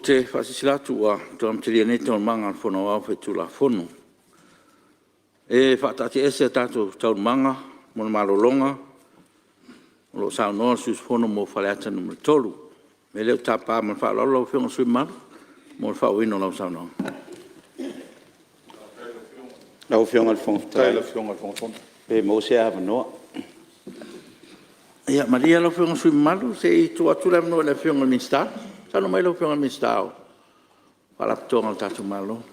te faasilasila atu ua toe amatalia nei Taualumaga a le Fono Aoao Faitulafono. E faataatiaese a tatou Taualumaga mo le malologa o lo o saunoa le sui usufono mo Faleata 3. O le mea lea ou te tapa ma le faaaloalo lau Afioga i le sui usufono mamalu mo le faaauauina o lau saunoaga. Lau Afioga i le Fofoga Fetalai, pe maua se avanoa. Ia malie lau Afioga i le sui usufono mamalu se i tuu atu le avanoa i le Afioga i le Minisita. Saunoa mai lau Afioga i le Minisita o Faalapotopotoga a le tatou Malo.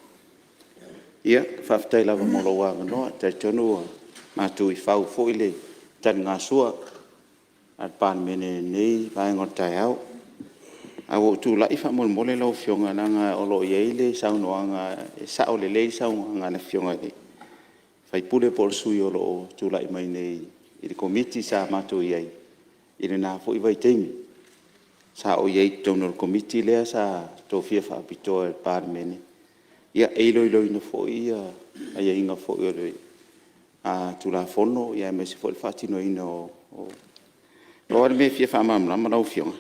Ia, faafetai lava mo lou avanoa. E talitonu ua matu i fau foi le taligasua a le Palemene i lenei vaega o le taeao. Ae ua ou tulai faamolemole lau Afioga leaga o lo o i ai le saunoaga, e sao lelei le saunoaga a le Afioga i le sui usufono po o le sui usufono o lo o tulai mai nei i le Komiti sa matou i ai i lena foi vaitaimi. Sa ou i ai i totonu o le Komiti lea sa tofia faapitoa e le Palemene e iloiloina foi aiaiga foi o le Tulafono aemaise foi le faatinoina o… Pau lava le mea e fia faamalamalama lau Afioga,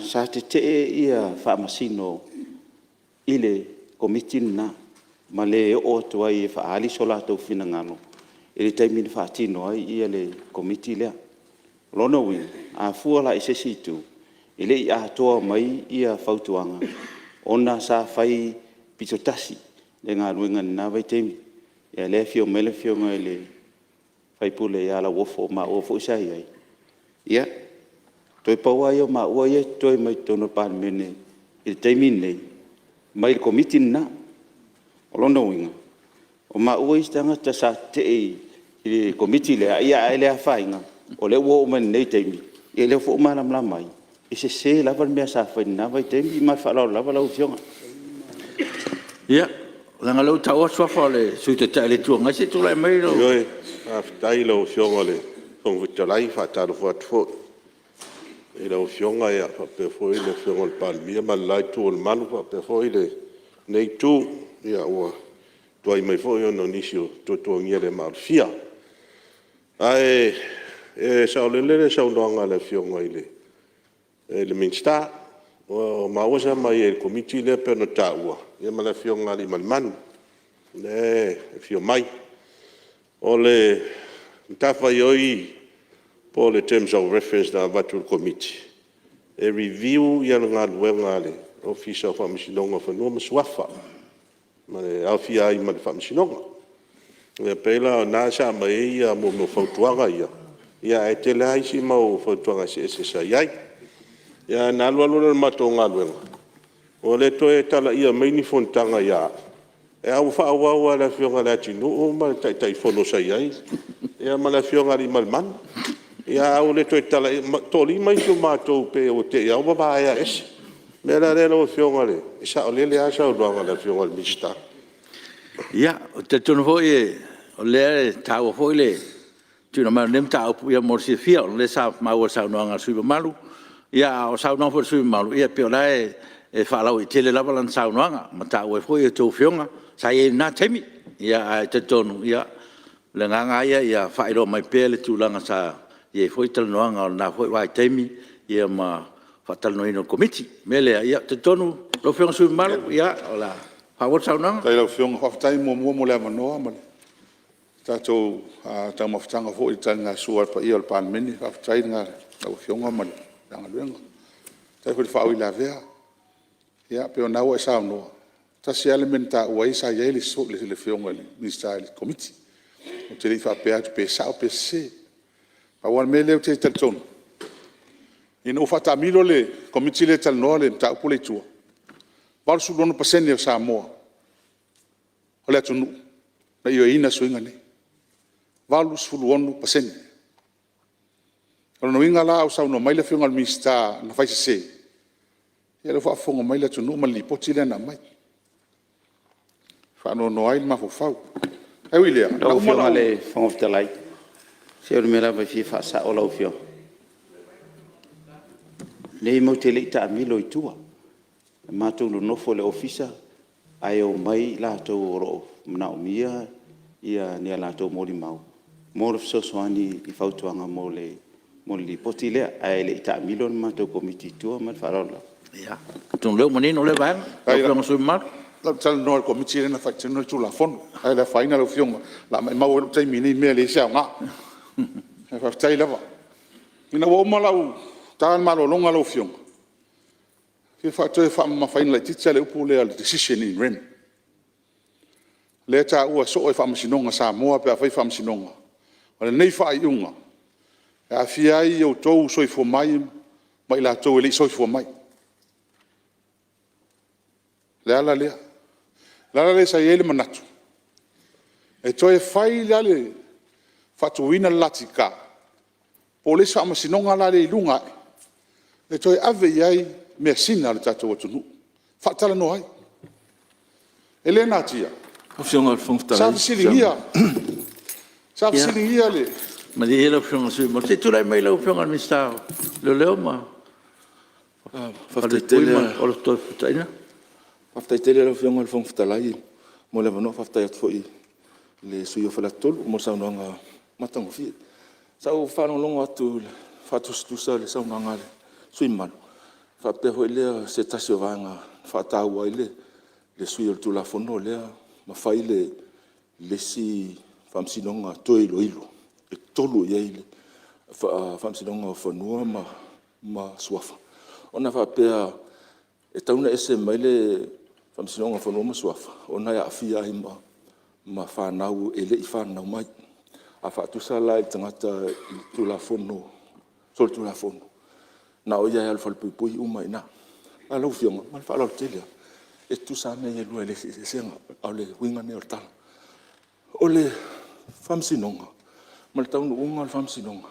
sa tetee Faamasino i le Komiti lena ma le oo atu ai e faaali so latou finagalo i le taimi na faatino ai le Komiti lea. O lona uiga, a fua la i se isi itu, e le i atoa mai fautuaga ona sa fai pitotasi le galuega i lena vaitaimi. Ia lea e afio mai le Afioga i le sui usufono ia Lauofo o maua foi sa i ai, ia, toe pau lava ia o maua ia e totoe mai totonu o le Palemene i le taimi lenei mai le Komiti lena. O lona uiga, o maua isi tagata sa tetee i le Komiti lea, ae le afaina o lea ua oo mai lenei taimi, ia o lea foi ua malamalama ai, e sese lava le mea sa fai i lena vaitaimi. Ma le faaaloalo lava lau Afioga. Ia, leaga o lea ua taua le suafa o le Sui Taitai o le Itu Agai. Se i tulai mai lau… Ioe, faafetai i lau Afioga i le Fofoga Fetalai. E faatalofa atu foi i lau Afioga faapea foi le Afioga i le Palemia ma le la itu o le malu faapea foi lenei itu ua tuai mai foi ona o nisi o tuatuagia le maalofia. Ae saolele le saunoaga a le Afioga i le Minisita, o maua sa ma i ai i le Komiti lea pei ona taua ma le Afioga ia Aliimalemanu lea e afio mai. O le matafaioi po o le terms of reference na avatu e le Komiti, e review le galuega a le Ofisa o Faamasinoga o Fanua ma Suafa e aofia ai ma le Faamasinoga. E pei la o lena sa aumai ai mo mea o fautuaga ia, ae tele lava isi mau fautuaga eseese sa i ai. Ia ona alu alu lea o le matou galuega, ua le toe talaia mai ni fonotaga ia au, ae ua faaauau lava e le Afioga ia Leatinuu ma le Taitaifono sa i ai ia ma le Afioga ia Aliimalemanu. Ae ua le toe talaia, e toalima isi o matou pei ua te i lava ua vaea ese. O le mea la lea lau Afioga, e saolele lava le saunoaga a le Afioga i le Minisita. Ia, ou te talitonu foi o lea e taua foi le tuuina mai o lenei mataupu mo le silafia, o lea sa maua i le saunoaga a le sui usufono mamalu. A o le saunoaga foi a le sui usufono mamalu, ia pei o la e faalauaitele lava lana saunoaga ma taua ai foi a outou afioga sa i ai i lena taimi. Ae talitonu, o le agaga lava ia ia faailoa mai pea le tulaga sa i ai foi talanoaga o lena foi vaitaimi ma le faatalanoaina o le Komiti. O le mea lea, ia, e talitonu lau Afioga i le sui usufono mamalu, faaauau le saunoaga. Faafetai i lau Afioga. Faafetai muamua mo le avanoa ma le tatou taumafataga foi i le taligasua a le paia o le Palemene. Faafetai i lau Afioga ma le Matagaluega. Faafetai foi i le faauilavea. Ia pei o lena ua e saunoa, e tasi lava le mea na taua ai sa i ai le Afioga i le Minisita i le Komiti. Ou te le i faapea atu pe sao pe sese. Pau lava le mea lea ou te talitonu, ina ua faatamilo le Komiti lea e talanoa le mataupu lea i tua, e 86% o Samoa o le atunuu na ioeina suiga nei, 86%. O lona uiga la a saunoa mai le Afioga i le Minisita na fai sese, ia o lea ua faafofoga mai le atunuu ma le Lipoti lea na aumai. E faanoanoa ai le mafaufau. Ae ui i lea, na Lau uma Afioga lau… i le Fofoga Fetalai, se o le mea lava e fia faasao lau Afioga. E leai matou te le i taamilo i tua. Na matou nonofo i le Ofisa ae omai i latou o lo o manaomia ni a latou molimau mo le fesoasoani i fautuaga mo le Lipoti lea, ae le i taamilo le matou Komiti i tua ma le faaaloalo lava. Atonu o lea ua manino lea vaega lau Afioga i le sui usufono mamalu. Na ou talanoa i le Komiti lea na faatinoina le Tulafono. Ae le afaina lau Afioga, o le a maumau ai lou taimi i nei mea e leai se aoga. Ae faafetai lava. Ina ua uma lau… ta le malologa lau Afioga, e fia toe faamamafaina laitiiti lava le upu lea o le Decision in Rem, lea e taua soo e Faamasinoga a Samoa pe a fai faamasinoga. O lenei faaiuga e aafia ai outou soifua mai ma i latou e le i soifua mai. O le ala lea. O le ala lea sa i ai le manatu e toe fai la le faatuina o le LTK po o le isi Faamasinoga la lea i luga ae e toe ave i ai measina a le tatou atunuu e faatalanoa ai. E le natia, sa fesiligia… Sa fesiligia le… Malie ia lau Afioga i le sui usufono mamalu, se i tulai mai lau Afioga i le Minisita o Leoleo ma Falepuipui ma Ola Toefuataiga. Faafetai tele lau Afioga i le Fofoga Fetalai mo le avanoa. Faafetai atu foi i le sui usufono mo Faleata 3 mo le saunoaga matagofie. Sa ou faalogologo atu i le faatusatusa i le saunoaga a le sui usufono mamalu faapea foi lea o se tasi o vaega e faataua ai le sui o le Tulafono lea ma fai le isi Faamasinoga Toe Iloilo e 3 i ai le Faamasinoga o Fanua ma Suafa ona faapea e tatau ona ese mai le Faamasinoga o Fanua ma Suafa ona e aafia ai ma fanau e le i fananau mai. A faatusa la i le tagata i le Tulafono Solitulafono, na o ia e alu i le falepuipui uma ai i ina. Ae lau Afioga, ma le faaaloalo tele lava, e tutusa lava mea ia e lua e leai se eseesega. A o le uiga lenei o le tala. O le Faamasinoga ma le taunuuga o le Faamasinoga,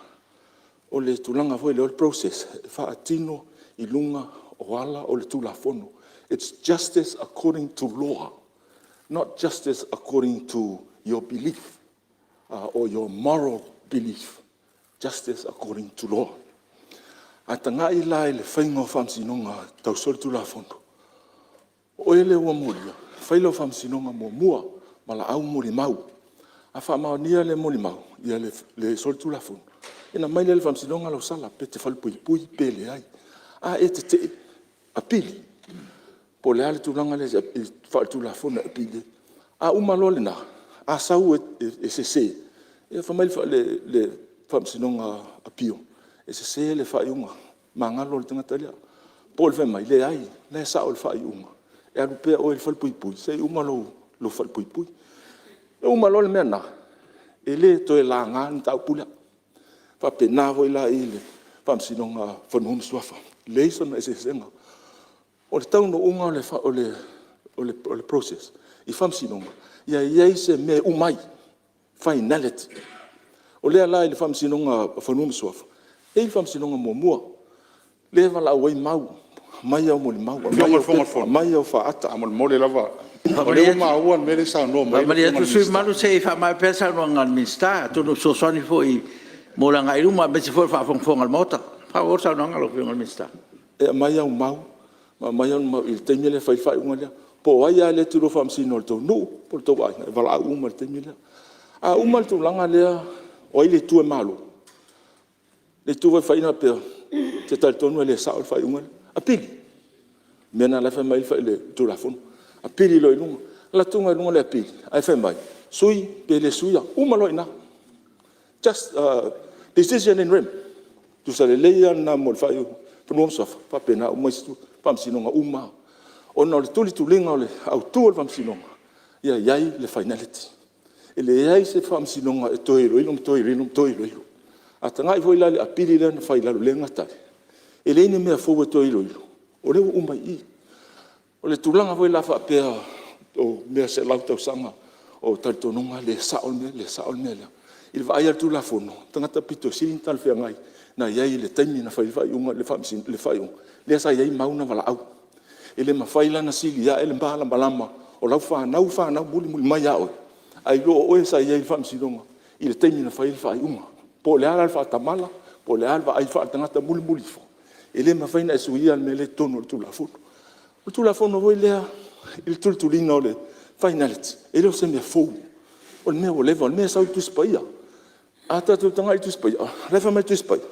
o le tulaga foi lea o le process e faatino i luga o ala o le Tulafono. It's justice according to law, not justice according to your belief or your moral belief, justice according to law. A tagai la i le faiga o Faamasinoga tau solitulafono, o oe lea ua molia, fai lau faamasinoga muamua, valaau molimau. A faamaonia le molimau le solitulafono, ia ona aumai lea e le Faamasinoga lau sala pe te falepuipui pe leai. A e tetee, apili. Po o le a le tulaga lea faaletulafono e apili ai. A uma loa lena, a sau e sese, ia fai mai le Faamasinoga Appeal, e sese le faaiuga, magalo le tagata lea. Po o le fai mai, leai o la e sao le faaiuga, e alu pea oe i le falepuipui seia uma lou falepuipui. E uma loa le mea lena, e le toe laga le mataupu lea. E faapena foi la i le Faamasinoga o Fanua ma Suafa, leai sona eseesega. O le taunuuga o le process i Faamasinoga, ia i ai se mea e uma ai, finality. O lea la i le Faamasinoga o Fanua ma Suafa, e i ai le Faamasinoga muamua lea e valaau ai mau, aumai au molimau, aumai au faata. Lau Afioga i le Fofoga Fetalai, faamolemole lava, o lea ua maua le mea lea e saunoa mai ai le Faamalie Afioga i atu le le sui usufono Minisita. mamalu se i faamaea pea le saunoaga a le Minisita, atonu e fesoasoani foi mo le agai i luma aemaise foi o le faafogafoga a le Maota. Faaauau le saunoaga lau Afioga i le Minisita. E aumai au mau ma aumai ona mau i le taimi lea e fai ai le faaiuga lea. Po o ai lava le e te lua faamasino o le tou nuu po o le tou aiga, e valaau uma i le taimi lea. A uma le tulaga lea o ai le itu e malu, le itu foi lea e fai faapea ou te talitonu e le sao le faaiuga lea, apili. O le mea lena la e fai mai ai le Tulafono, apili loa i luga. Alu atu i luga le apili ae fai mai, sui pe le suia, uma loa i ina. Just decision in rem. Tusa lelei lava lena mo le faaiuga o Fanua ma Suafa, e faapena uma isi Faamasinoga uma lava. Ona o le tulituliga o le autu o le Faamasinoga, ia i ai le finality. E leai se Faamasinoga e toe iloilo ma toe iloilo ma toe iloilo. A tagai foi la i le apili lea na fai i lalo i lea gatai, e leai ni mea fou e toe iloilo, o lea ua uma i i. O le tulaga foi la faapea o mea selau tausaga o talitonuga e le sao le mea lea, le sao le mea lea, i le vaai lava i le Tulafono, o le tagata aupito sili ona talafeagai na i ai i le taimi na fai ai le faaiuga, lea sa i ai mau na valaau. E le mafai la ona sili ae le malamalama o lau fanau, fanau mulimuli mai ia oe, ae i lo oe sa i ai i le Faamasinoga i le taimi na fai ai le faaiuga. Po o le a la le faatamala, po o le a le vaai faaletagata mulimuli ifo, e le mafai ona e suia le mea lea e i totonu o le Tulafono. O le Tulafono foi lea i le tulituliina o le finality, e le o se mea fou, o le mea ua leva, o le mea e sau i le Tusi Paia. A tatou tagai i le Tusi Paia, o la e fai mai le Tusi Paia,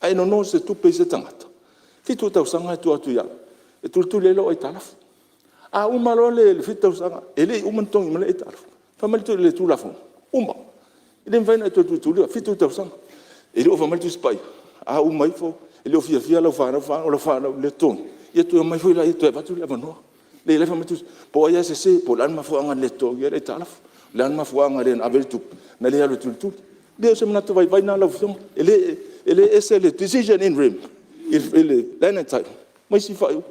a e nono i se tupe i se tagata, 7 tausaga e tuu atu ia oe. e tulituli ai lau aitalafu. A uma loa le 7 tausaga e le i uma ona totogi mai le aitalafu, fai mai le Tulafono, uma, e le mafai ona e toe tulitulia, 7 tausaga. E le o fai mai le Tusi Paia, a uma ifo e le o fiafia lau fanau, o lau fanau i le totogi, ia toe omai foi lea e toe avatu le avanoa. Leai, o la e fai mai le Tusi, po o ai lava e sese, po o le a le mafuaaga na le totogia ai le aitalafu, o le a le mafuaaga na le ave ai le tupe, na le alu e tulituli. Leai o se manatu vaivai lena lau Afioga, e le ese le decision in rem i le Land and Title ma isi faaiuga.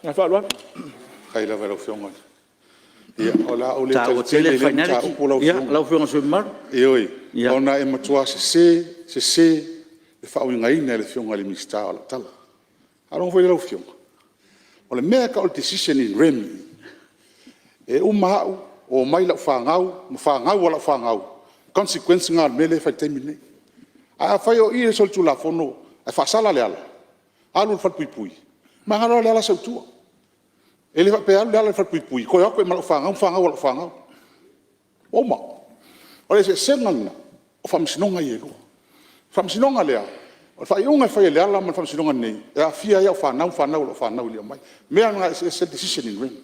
Ma le faaaloalo. Faafetai lava i lau Afioga. Ia o le a ou le E taua tali tele tele le i lea finality mataupu lau Afioga. Lau Afioga i le sui usufono mamalu. Ioe, ona e matua sese, sese le faauigaina e le Afioga i le Minisita o lau tala. Faalogo foi lea lau Afioga? O le mea e tau o le decision in rem, e uma au, omai lau fanau ma fanau a lau fanau, consequence lena o le mea lea e fai i le taimi lenei. Ae afai o i le solitulafono ae faasala Leala, alu i le falepuipui, magalo lava Leala sau i tua. E le faapea e alu Leala i le falepuipui toe o atu ai ma lau fanau ma fanau a lau fanau. Ua uma. O le eseesega lena o Faamasinoga ia e lua. O le Faamasinoga lea, o le faaiuga e fai e Leala ma le Faamasinoga lenei, e aafia ai au fanau ma fanau a lau fanau e le i omai. O le mea lena e eseese ai le decision in rem.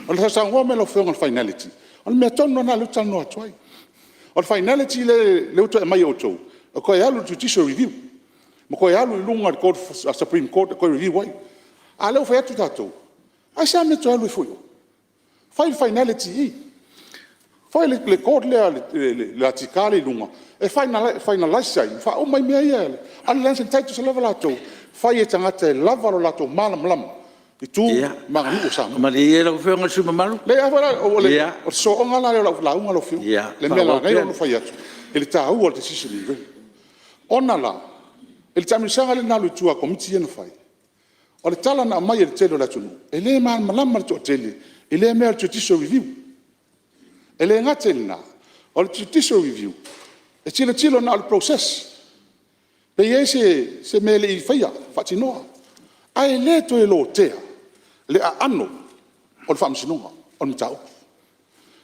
O le saunoa mai o lau Afioga i le finality, o le mea tonu lava lena o lea ou te talanoa atu ai. O le finality lea ua toe aumai e outou, e toe alu i le Judicial Review ma toe alu i luga i le Supreme Court e toe review ai. A o lea ua fai atu tatou, aisea le mea e toe alu ai fua i o? Fai le finality i i. Fai le Court lea le latika lea i luga e finalize ai ma faauma ai mea ia a o le land title lava latou, fai e tagata e lava lo latou malamalama i tu ma aganuu a Samoa. Malie ia lau Afioga i le sui usufono mamalu. O le sosooga la lea o lau lauga lau Afioga, le mea na ala ai ona ou fai atu i le taua o le decision in rem. Ona la, i le taamilosaga lea na alu i tua a Komiti ia na fai, o le tala na aumai e le tele o le atunuu, e le malamalama le toatele i lea mea o le Judicial Review. E le gata i lena, o le Judicial Review e tilotilo na o le process, pe i ai se mea e le i faia, faatinoa, ae le toe lotea le aano o le Faamasinoga o le mataupu. O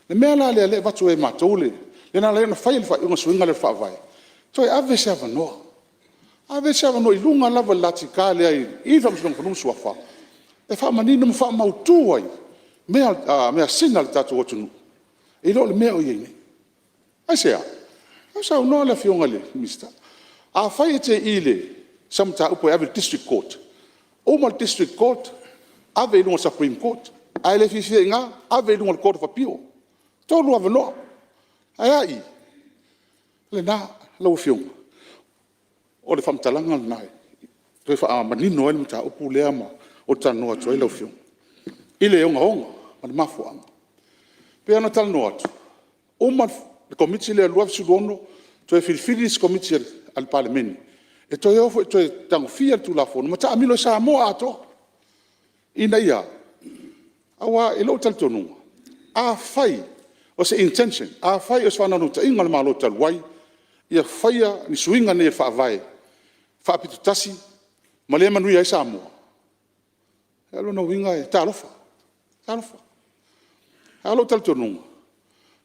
le mea la lea e avatu ai e matou le… lea na ala ai ona fai le faaiuga o le suiga lea o le Faavae, toe ave se avanoa, ave se avanoa i luga lava i le latika lea i le Faamasinoga o Fanua ma Suafa e faamanino ma faamautu ai measina a le tatou atunuu i lo le mea o i ai nei. Aisea? O lea ua saunoa le Afioga i le Minisita, afai e te i i sau mataupu e ave i le District Court, uma le District Court ave i luga i le Supreme Court, a e le fiafia i ina ave i luga i le Court of Appeal. E 3 avanoa. Ae a i? O lena lau Afioga, o le faamatalaga lena e toe faamanino ai le mataupu lea ou te talanoa atu ai lau Afioga i le ogaoga o le mafuaaga. E pei ona talanoa atu, uma le Komiti lea i le 2016 toe filifili le isi Komiti a le Palemene e toe o foi e toe tagofia le Tulafono ma taamilo i Samoa atoa. Ina ia a? Aua i lou talitonuga, afai o se intention, afai o se faanaunautaiga o le Malo talu ai ia faia ni suiga nei o le Faavae faapito tasi ma le manuia ai Samoa, o lona uiga, talofa, talofa. A o lou talitonuga,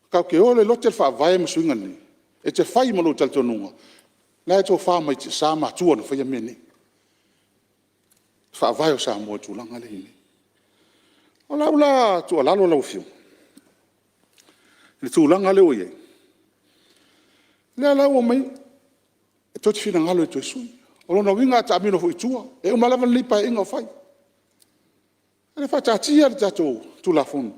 tatou te o e lote le Faavae ma suiga nei, e te fai ma lou talitonuga o la e tofa mai tiasa matua na faia mea nei, le Faavae o Samoa i le tulaga lea e i ai nei. O lau la tuualalo lau Afioga i le tulaga lea ua i ai, o lea la ua omai tou te finagalo e toe sui. O lona uiga a taamilo foi i tua, e uma lava lenei Paeaiga o fai. Ia faataatia le tatou Tulafono.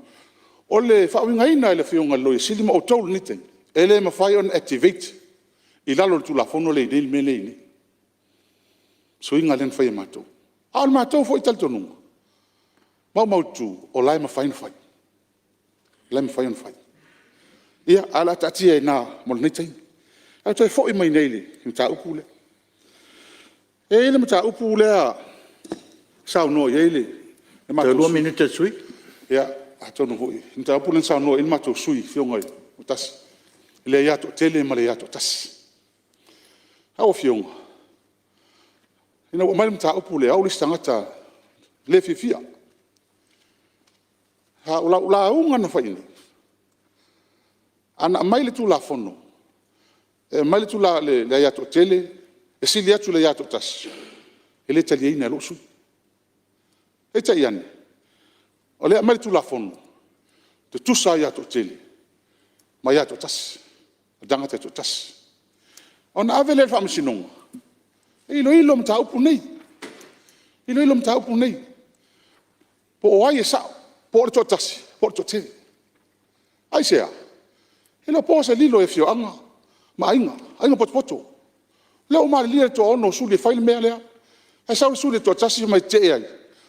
O le faauigaina e le Afioga i le Loia Sili ma outou i lenei taimi, e le mafai ona activate i lalo o le Tulafono lea e i ai nei le mea lea e i ai nei, suiga lea na fai e matou. A o le matou foi talitonuga maumaututu, o la e mafai ona fai. O la e mafai ona fai. Ia, ae o le a taatia i ina mo lenei taimi. Ae toe foi mai nei i le mataupu lea. E i ai le mataupu lea na saunoa i ai le matou Toe 2 sui usufono. minute o le sui usufono. Ia, atonu foi… le mataupu lea na saunoa i ai le matou sui usufono le Afioga ia Leuatea i le aiatoatele ma le aiatoatasi. Lau Afioga, ina ua aumai le mataupu lea, o au le isi tagata e le fiafia. A o lau lauga na fai i inei, ana aumai le Tulafono e aumai le aia toatele e sili atu i le aia toatasi, e le taliaina e lou sui Peitai ane, o lea e aumai le Tulafono, tutusa aia toatele ma aia toatasi, o tagata e toatasi. Ona ave lea i le Faamasinoga e iloilo mataupu nei, iloilo mataupu nei, po o ai e sa'o, po o le toatasi po o le toatele. Aisea? E le o po se lilo i afioaga ma aiga, aiga potopoto. O lea ua malilie le toa-ono o suli e fai le mea lea, ae sau le suli e toatasi ma tetee ai,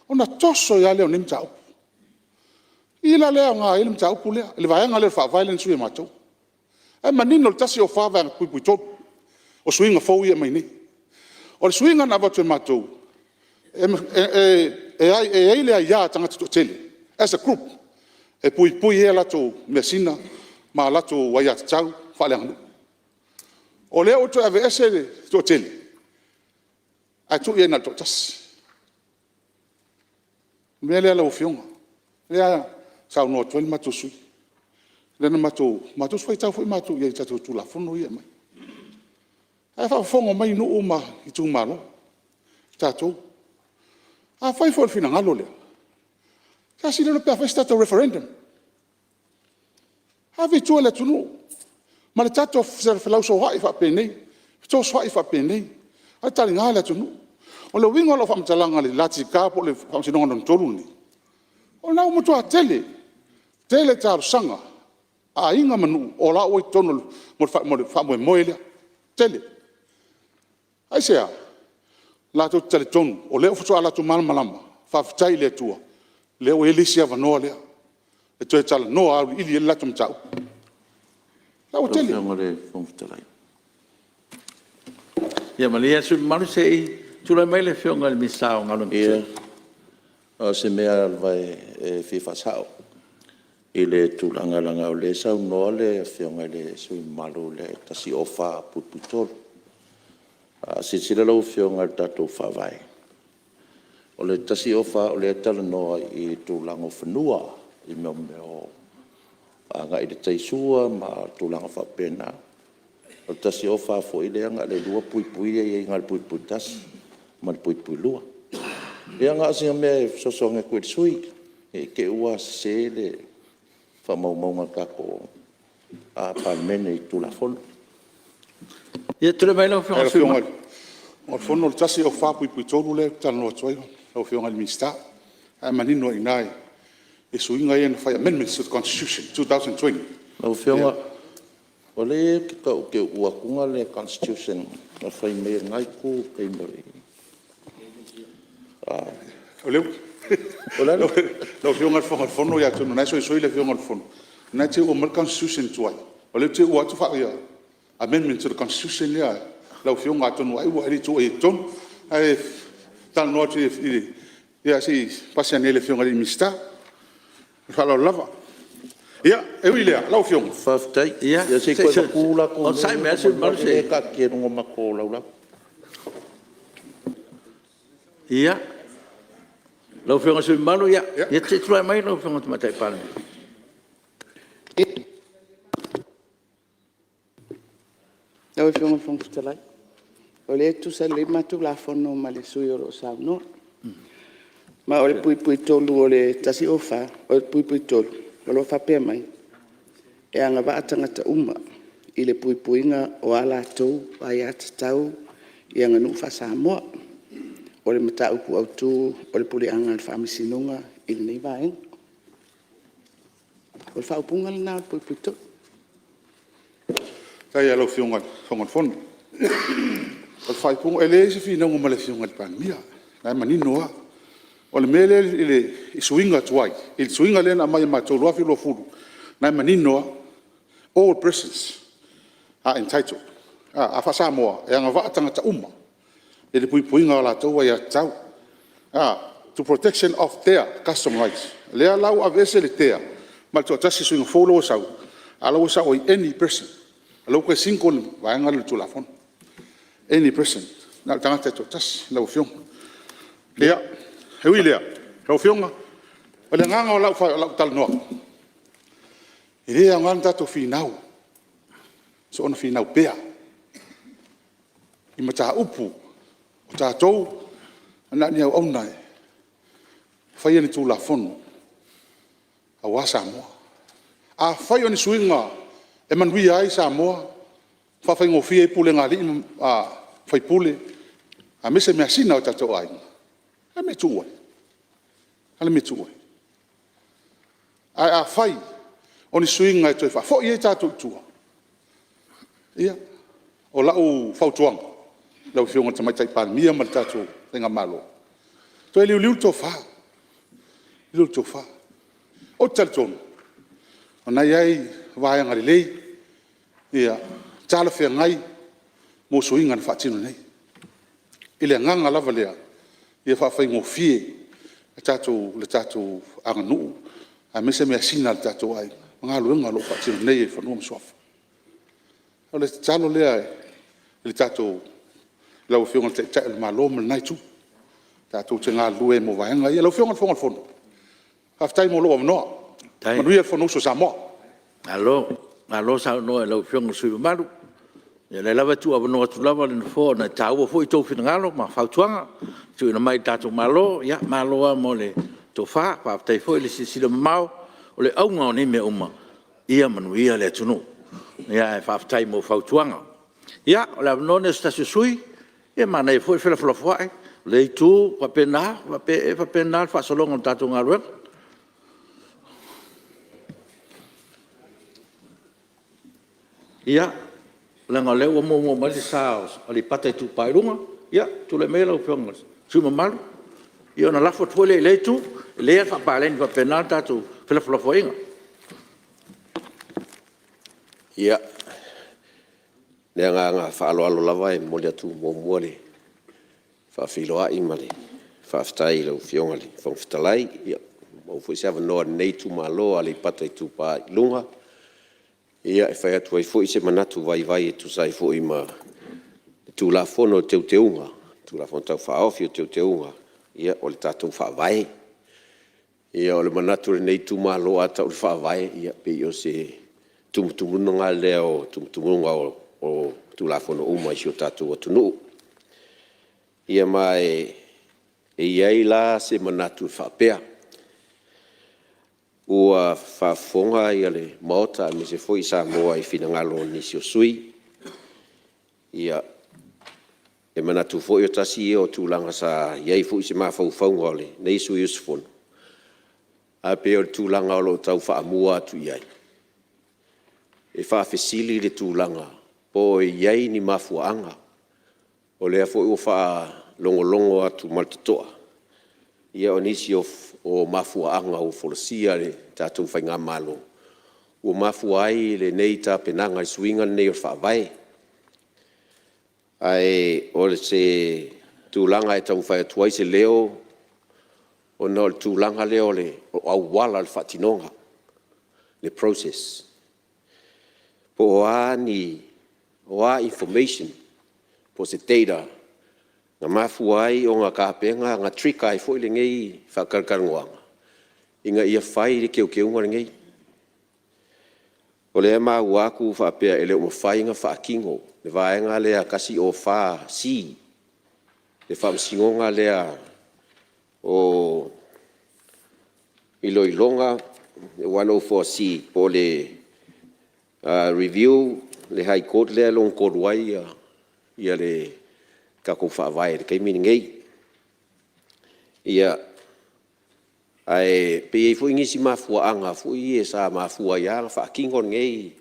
ona toso ai lava lea o nei mataupu. O i la lea e aoga ai le mataupu lea, le vaega lea o le Faavae lea na sui e matou. O la e manino le 104(3) o suiga fou ia e aumai nei. O le suiga na avatu e matou, e i ai le aia a tagata e toatele as a group e puipui ai a latou measina ma latou aiatatau faaleaganuu. O lea ua toe aveese le toatele ae tuu i ai na o le toatasi. O le mea lea lau Afioga lea e saunoa atu ai le matou sui usufono, lea na matou faitau foi matou i ai i tatou Tulafono ia e aumai. La e faafofoga mai nuu ma itumalo, tatou. Afai foi o le finagalo lea, sa sili ona pe a fai se tatou referendum, ave i tua i le atunuu ma le tatou felausoa'i faapenei, fesoasoa'i faapenei, ae taliga le atunuu. O le uiga o lau faamatalaga i le latita po o le Faamasinoga lona tolu lenei, o lena ua matua tele, tele talosaga a aiga ma nuu o la ua i totonu o le faamoemoe lea, tele. Aisea? Latou te talitonu o lea faatoa latou malamalama, faafetai i le Atua lea ua i ai le isi avanoa lea e toe talanoa auiliili ai le latou mataupu. La ua tele. Lau Afioga i le Fofoga Fetalai. Ia malie le sui usufono mamalu se i tulai mai le Afioga i le Minisita o Galuega. Ia, na o se mea lava e fia faasao i le tulaga leaga o lea e saunoa le Afioga i le sui usufono mamalu i le 104(3). A silasila lau Afioga i le tatou Faavae, o le 104 o lea e talanoa i le tulaga o fanua i mea o agai i le tai sua ma tulaga faapena. O le 104 foi lea na o le 2 puipui lea e i ai na o le (1) ma le (2). Ia na o sina mea e fesoasoani atu ai i le sui usufono ne i te i ua sese le faamaumauga a le tatou Palemene i Tulafono. Ia tulai mai lau Afioga i le Fono, o le 104(3) lea ou te talanoa atu ai lau Afioga i le Minisita, la e manino ai i ina i suiga ia na fai, amendments to the Constitution 2020. Lau Afioga, o lea ou te uuina atu le Constitution na fai mai e lena itu i le taimi o le… Lau Afioga i le Fofoga Fetalai, atonu o lena e soisoi le Afioga i le Fono, o lena e te uua mai le Constitution tuai, o lea ou te uua atu amendment to the Constitution lea lau Afioga, atonu ai ua e le i tuuaia i totonu. Ae talanoa atu ia se i pasi ane i le Afioga i le Minisita. Ma le faaaloalo lava. Ia, e ui i lea lau Afioga… Faafetai. Ia se i toe avatu la outou mea ia e taatia i luga o matou laulau. Ia, lau Afioga i le sui usufono mamalu, se i tulai mai lau Afioga i le Tamaitai Palemia. Lau Afioga i le Fofoga Fetalai, o lea e tutusa lelei le matou Tulafono ma le sui usufono o lo o saunoa. Ma o le (3) o le 104, o le (3) o lo o faapea mai; e agavaa tagata uma i le puipuiga o a latou aiatatau i aganuu faa-Samoa. O le mataupu autu o le puleaga a le Faamasinoga i lenei vaega. O le faaupuga lena o le (3). Faafetai lava i lau Afioga i le Fofoga Fetalai. O le faaupuga, e leai se finauga ma le Afioga i le Palemia, o la e manino lava. O le mea lea i suiga tuai, i le suiga lea na aumai e matou i le 2020, o lena e manino lava, all persons are entitled. A faa-Samoa, e agavaa tagata uma i le puipuiga o a latou aiatatau, to protection of their custom rights. O lea la ua aveese le their ma le toatasi i suiga fou lea ua sau, a o la e ua sau ai any person. O lea ua toe single le vaega lea o le Tulafono, any person, na o le tagata e toatasi lau Afioga. Ia, e ui i lea lau Afioga, o le agaga o lau talanoa, e le aoga ona tatou finau, soona finau pea i mataupu o tatou na o ni auauna e faia ni Tulafono aua Samoa. Afai o ni suiga e manuia ai Samoa, faafaigofie ai pulega a alii ma faipule aemaise measina a o tatou aiga, o le a le mea e tuu ai? O le a le mea e tuu ai? Ae afai o ni suiga e toe faafoi ai tatou i tua, ia, o lau fautuaga i lau Afioga i le Tamaitai Palemia ma le tatou Faigamalo, toe liuliu le tofa, liuliu le tofa. Ou te talitonu o lena e i ai vaega lelei talafeagai mo suiga na faatino nei, i le agaga lava lea ia faafaigofie le tatou aganuu aemaise measina a o tatou aiga ma galuega o lo o faatino nei i Fanua ma Suafa. O le tatalo lea i lau Afioga i le Taitai o le Malo ma lena Itu, tatou te galulue ai mo vaega ia. Lau Afioga i le Fofoga o le Fono, faafetai mo lou avanoa. Manuia le Fonousu a Samoa. Malo saunoa i lau Afioga i le sui usufono mamalu. Ia o lea lava e tuuavanoa atu lava le Nofoa ona e taua foi outou finagalo ma fautuaga e tuuina mai i le tatou Malo. Malo lava mo le tofa, faafetai foi le silasila mamao. O le auga o nei mea uma, ia manuia le atunuu. Ae faafetai mo fautuaga. Ia, o le avanoa lenei o se tasi o sui usufono. Ia manaia foi le felafolafoai o lea Itu faapena, e faapena le faasologa o le tatou galuega. Ia, leaga o lea ua muamua mai le sa o Aleipata Itupa i Luga. Ia, tulai maia lau Afioga i le sui usufono mamalu, ia ona lafo atu foi lea i lea Itu. E lelei lava le faapaleni faapena le tatou felafolafoaiga. Ia, ma le agaga faaaloalo lava e momoli atu muamua le faafeiloai ma le faafetai i lau Afioga i le Fofoga Fetalai, ua maua foi se avanoa o lenei itumalo o Aleipata Itupa i Luga e fai atu ai foi se manatu vaivai e tusa ai foi ma le Tulafono o Teuteuga, Tulafono Tau Faaofi o Teuteuga o le tatou Faavae. Ia o le manatu o lenei itumalo a tau o le Faavae, e pei o se tumutumuga lea o tumutumuga o Tulafono uma a si o tatou atunuu. Ia ma e i ai la se manatu e faapea, ua faafofoga le Maota aemaise foi Samoa i finagalo o nisi o sui usufono. Ia, e manatu foi e tasi ia o tulaga sa i ai foi se mafaufauga o lenei sui usufono, ae pei o le tulaga o lo o tau faamua atu i ai, e faafesili le tulaga po o i ai ni mafuaaga. O lea foi ua faalogologo atu ma le totoa, ia o nisi o mafuaaga ua folasia e le tatou faigamalo ua mafua ai lenei tapenaga i le suiga lenei o le Faavae. Ae o se tulaga e taumafai atu ai se leo ona o le tulaga lea o auala o le faatinoga, le process. Po o a information po o se data na mafua ai ona tapena, na trigger ai foi lenei faatalatalanoaga ina ia fai le teuteuga lenei. O lea e maua atu faapea e le o mafai ona faatino le vaega lea 104C, le Faamasinoga lea o Iloiloga 104C po o le review a le High Court lea e lona tolu ai le tatou Faavae i le taimi lenei. Ia, ae pe i ai foi nisi mafuaaga foi ia sa mafua ai lava ona faatino lenei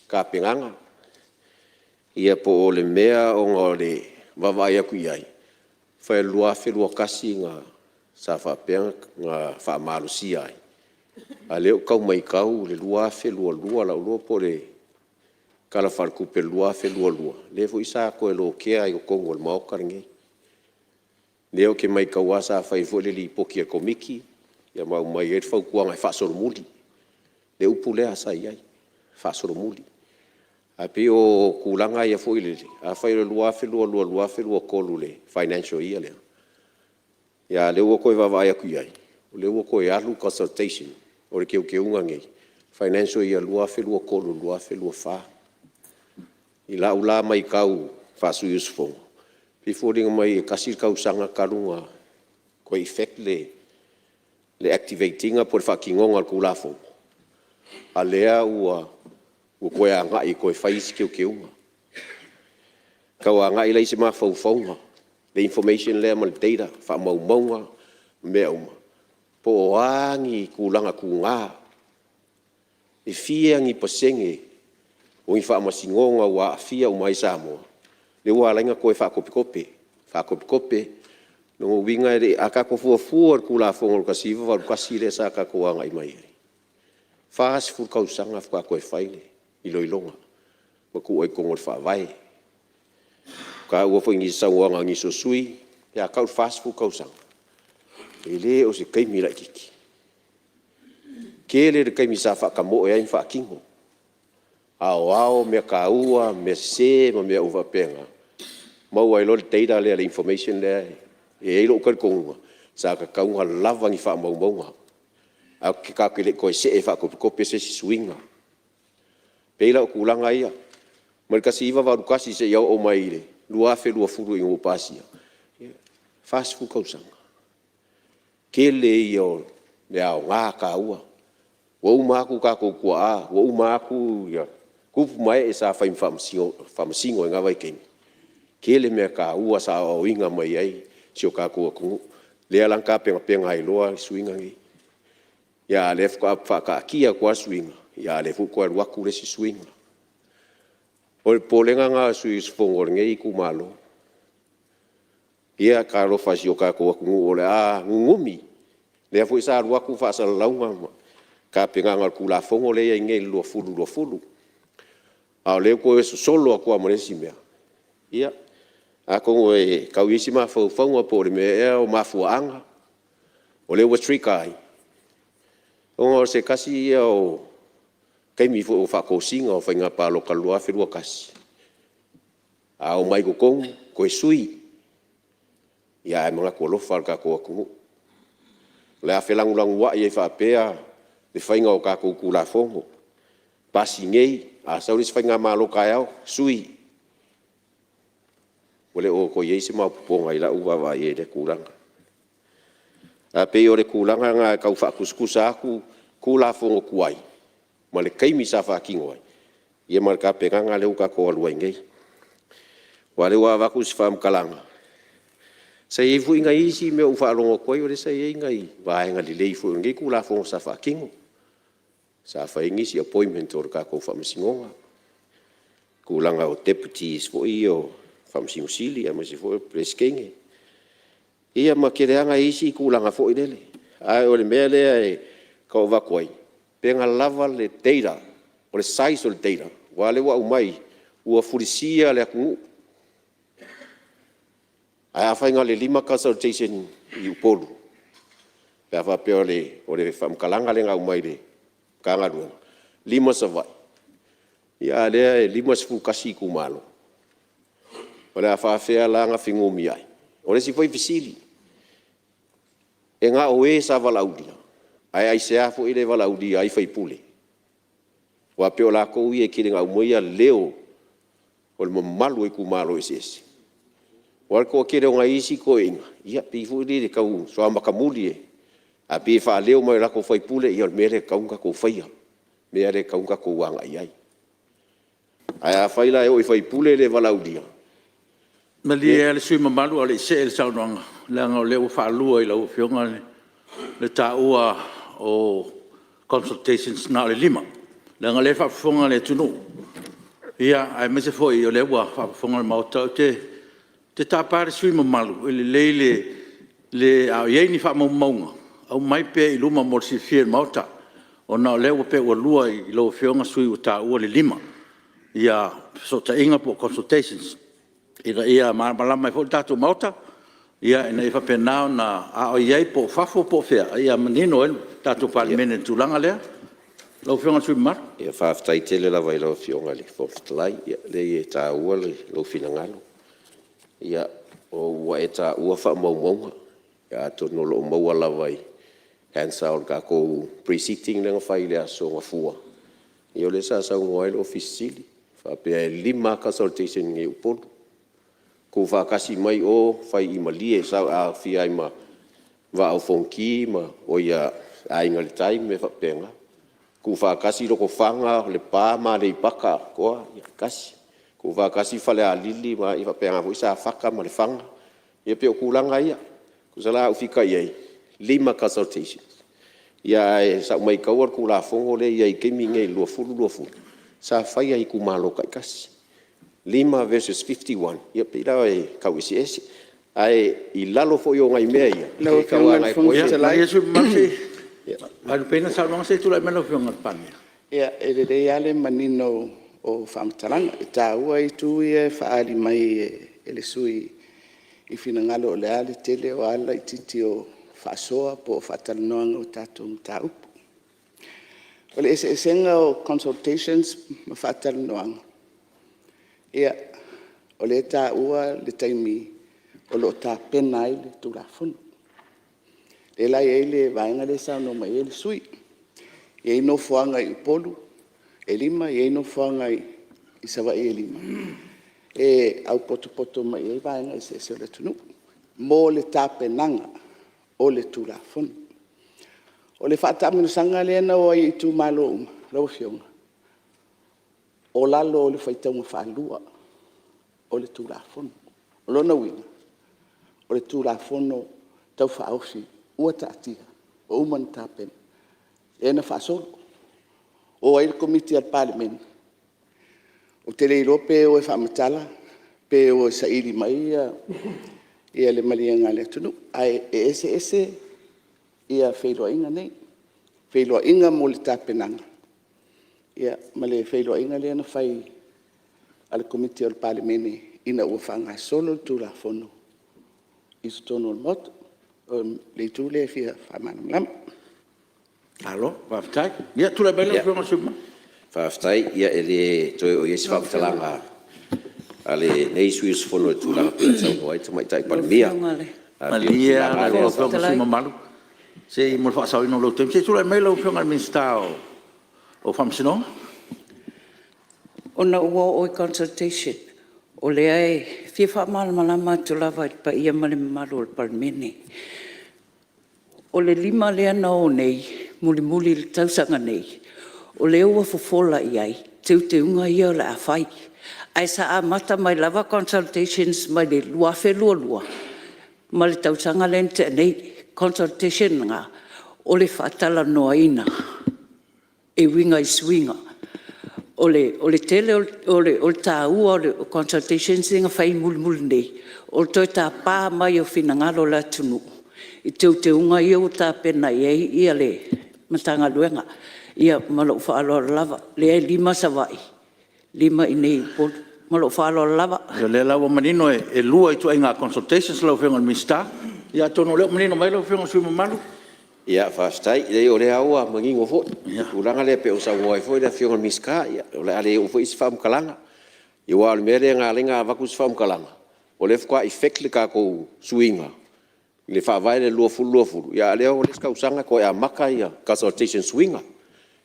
tapenaga, ia po o le mea ona o le vaavaai atu i ai, afai o le 2021 sa faapea ona faamalosia ai, a o lea ou te tau maitau o le 2022, lou iloa po o le Tala Faaletupe o le 2022 lea foi sa toe lotea ai i totonu o le Maota lenei. O lea ou te matau lava sa fai foi le Lipoti a le Komiti ma aumai ai le fautuaga e faasolomuli, le upu lea sa i ai, faasolomuli. Ae pei o tulaga ia foi lele, afai o le 2022/2023 i le financial year lea, a o lea ua toe vaavaai atu i ai, o lea ua toe alu le consultation o le teuteuga lenei, financial year 2023/2024. I lau la maitau faa-sui usufono, e pei e foliga mai e tasi le tausaga talu ona toe effect le le activate ina po o le faatinoga o le Tulafono, a o lea ua toe agai e toe fai isi teuteuga. E tau agai la i se mafaufauga, le information lea ma le data, faamaumauga ma mea uma, po o a ni tulaga tuga, e fia ni pasene o ni faamasinoga ua aafia uma ai Samoa, lea ua ala ai ona toe faatopetope, faatopetope. O lona uiga a tatou fuafua i le Tulafono 1981 lea sa tatou agai mai ai, 40 tausaga faatoa toe fai le iloiloga ma tuu ai i totonu o le Faavae. Ua taua foi i nisi saunoaga a nisi o sui usufono, pe a tau le 40 tausaga, e le o se taimi laitiiti. Tele le taimi sa faatamoe ai ma faatino, aoao mea taua, mea sese ma mea uma faapena, maua ai loa le data lea le information lea. E i ai lou talitonuga, sa tatau ona lava ni faamaumauga, ae tatou te le i toe see e faatopetope se isi suiga. E pei la o tulaga ia, mai le 1981 seia oo mai i le 2020 ina ua pasia, e 40 tausaga. Tele ia o le aoga taua, ua uma atu tatou tuaa, ua uma atu tupu ma ee sa fai ma Faamasino i na vaitaimi, tele mea taua sa aoaoina mai ai si o tatou atunuu, lea la na tapenapena ai loa suiga nei. A o lea faatoa faataatia atu lava suiga, a o lea foi ua toe alu atu le isi suiga. O le popolega lena o le sui usufono o lenei itumalo. Ia talofa i si o tatou atunuu o le a nunumi, lea foi sa alu atu faasalalauga le tapenaga o le Tulafono lea e i ai nei i le 2020, a o lea ua toe sosolo atu lava ma le isi mea. Ia, atonu e tau i ai se mafaufauga po o le mea ea o mafuaaga o lea ua trigger ai, ona o se tasi ia o taimi foi o faatosina o Faiga Palota i le 2021, a omai i totonu toe sui, ae manatu alofa lava i le tatou atunuu. O le a felanulanuai ai faapea le faiga o tatou Tulafono, pasi nei, a sau le isi faigamalo taeao, sui. Ua le o toe i ai se maopoopoga i lau vaavaai i ai i lea tulaga. Ae pei o le tulaga lena e tau faatusatusa atu Tulafono tuai ma le taimi sa faatino ai, ia ma le tapenaga lea ua tatou alu ai nei. Aua o lea ua avatu se faamatalaga, sa i ai foi nai isi mea ua ou faalogo atu ai o lea sa i ai nai vaega lelei foi o lenei Tulafono sa faatino. Sa fai ai nisi appointment o le tatou Faamasinoga, tulaga o Deputies foi ia o Faamasino Sili aemaise foi o le Peresetene, ia ma tele lava nai isi tulaga foi lele. Ae o le mea lea e tau avatu ai, pe na lava le data, o le size o le data, aua o lea ua aumai ua fulisia le atunuu. Ae afai na o le 5 consultation i Upolu pe a faapea o le faamatalaga lea na aumai i le Matagaluega, 5 Savaii, a o lea e 51 itumalo. O le a faapefea la ona fenumiai? O le isi foi fesili, e na o e sa valaaulia, ae aisea foi e le valaaulia ai sui usufono? Aua e pei o latou ia e tele ina aumaia leo o le mamalu o itumalo eseese. Aua o le toatele o nai isi toeaiina, ia pei foi lele e tau suamatamuli, ae pei e faaleo mai e latou faipule, ia o le mea lea e tatau ona tatou faia, le mea lea e tatau ona tatou agai i ai. Ae afai la e oo i sui usufono e le valaaulia… Malie lava le sui usufono mamalu a o le i see i le saunoaga, leaga o lea ua faalua i lau Afioga le taua o consultations na o le 5. Leaga o lea e faafofoga le atunuu aemaise foi o lea ua faafofoga le Maota. Ou te tapa le sui usufono mamalu, e lelei le… a o i ai ni faamaumauga, aumai pea i luma mo le silafia e le Maota, ona o lea e pei ua lua i lau Afioga sui usufono ua taua le 5 fesootaiga po o consultations ina ia malamalama ai foi le tatou Maota, ina ia faapena ona a o i ai po o fafo po o fea, a ia manino ai le tatou Palemene i le tulaga lea. Lau Afioga i le sui usufono mamalu. Faafetai tele lava i lau Afioga i le Fofoga Fetalai. Leai e taua lou finagalo. Ua e taua faamaumauga, ia atonu o lo o maua lava i Hansard o le tatou Pre-sitting lea na fai i le aso Gafua, ia o lea sa saunoa ai le Ofisa Sili o Pulega, e faapea e 5 lava consultation i inei i Upolu, tuufaatasi mai o fai i Malie e aofia ai ma Vaa o Fonoti Aiga i le Tai ma mea faapena. Tuufaatasi Lotofaga, Lepa ma Aleipata atoa, ia tasi. Tuufaatasi Falealili e faapena foi Safata ma Lefaga. Ia pei o tulaga ia. Tusa la a ou fita i ai, e 5 consultations. Ia ae sa ou matauina le Tulafono lea e i ai i le taimi lenei 2020, sa faia i itumalo taitasi. 5 versus 51, ia pei la e tau eseese. Ae i lalo foi o nai mea ia, Lau Afioga i le Fofoga Fetalai… Ia, malie le sui usufono mamalu se i vaelupeina le saunoaga. Se i tulai mai lau Afioga i le Palemia. Ia, e lelei lava le manino o faamatalaga. E taua itu ia e faaali mai e le sui usufono i finagalo o le a le tele o le a le laitiiti o faasoa po o faatalanoaga o tatou mataupu. O le eseesega o consultations ma faatalanoaga, ia, o lea e taua le taimi o lo o tapena ai le Tulafono. Lea la e i ai le vaega lea e saunoa mai ai le sui usufono. E i ai nofoaga i Upolu e 5, e i ai nofoaga i Savaii e 5 e aupotopoto mai i ai vaega eseese o le atunuu mo le tapenaga o le Tulafono. O le faataamilosaga lea na o ai i itumalo uma lau Afioga, o lalo o le faitauga faalua o le Tulafono. O lona uiga, o le Tulafono Tau Faaofi ua taatia, ua uma ona tapena, lea na faasolo. O ai le Komiti a le Palemene? Ou te le iloa pe o e faamatala pe o e saili mai le maliega a le atunuu. Ae eseese feiloaiga nei, feiloaiga mo le tapenaga ma le feiloaiga lea na fai a le Komiti o le Palemene ina ua faagasolo le Tulafono i totonu o le Maota. O le itu lea e fia faamalamalama. Malo faafetai. Ia tulai mai lau Afioga i le sui usufono mamalu. Faafetai. Ia e le toe oo i ai se faamatalaga a lenei sui usufono i le tulaga pei ona saunoa ai le Tamaitai Palemia. Malie lava lau Afioga i le sui usufono mamalu, se mo le faasaoina o lou taimi. Se i tulai mai lau Afioga i le Minisita o Faamasinoga. Ona ua oo i consultation, o lea e fia faamalamalama atu lava i le paia ma le mamalu o le Palemene. O le 5 lea na o nei mulimuli i le tausaga nei, o lea ua fofola i ai teuteuga ia o le a fai. Ae sa amata mai lava consultations mai le 2022 ma le tausaga lea na tea nei. O consultations na, o le faatalanoaina e uiga i suiga. O le taua o consultations ia na fai mulimuli nei, o le toe tapa mai o finagalo o le atunuu i teuteuga ia ua tapena i ai le Matagaluega. Ia ma lou faaaloalo lava. O lea e 5 Savaii, 5 i inei i Upolu. Ma lou faaaloalo lava. Ia o lea la ua manino e lua ituaiga consultations lau Afioga i le Minisita. Ia atonu o lea ua manino mai lau Afioga i le sui usufono mamalu. Ia faafetai. Leai o lea lava ua manino foi le tulaga lea pei ona saunoa ai foi le Afioga i le Minisita. Ia o le a le oo foi i ai se faamatalaga. Ia aua o le mea lea na ala ai ona avatu se faamatalaga, o lea faatoa effect le tatou suiga i le Faavae lea i le 2020, a o lea ua i le isi tausaga toe amata consultations suiga. E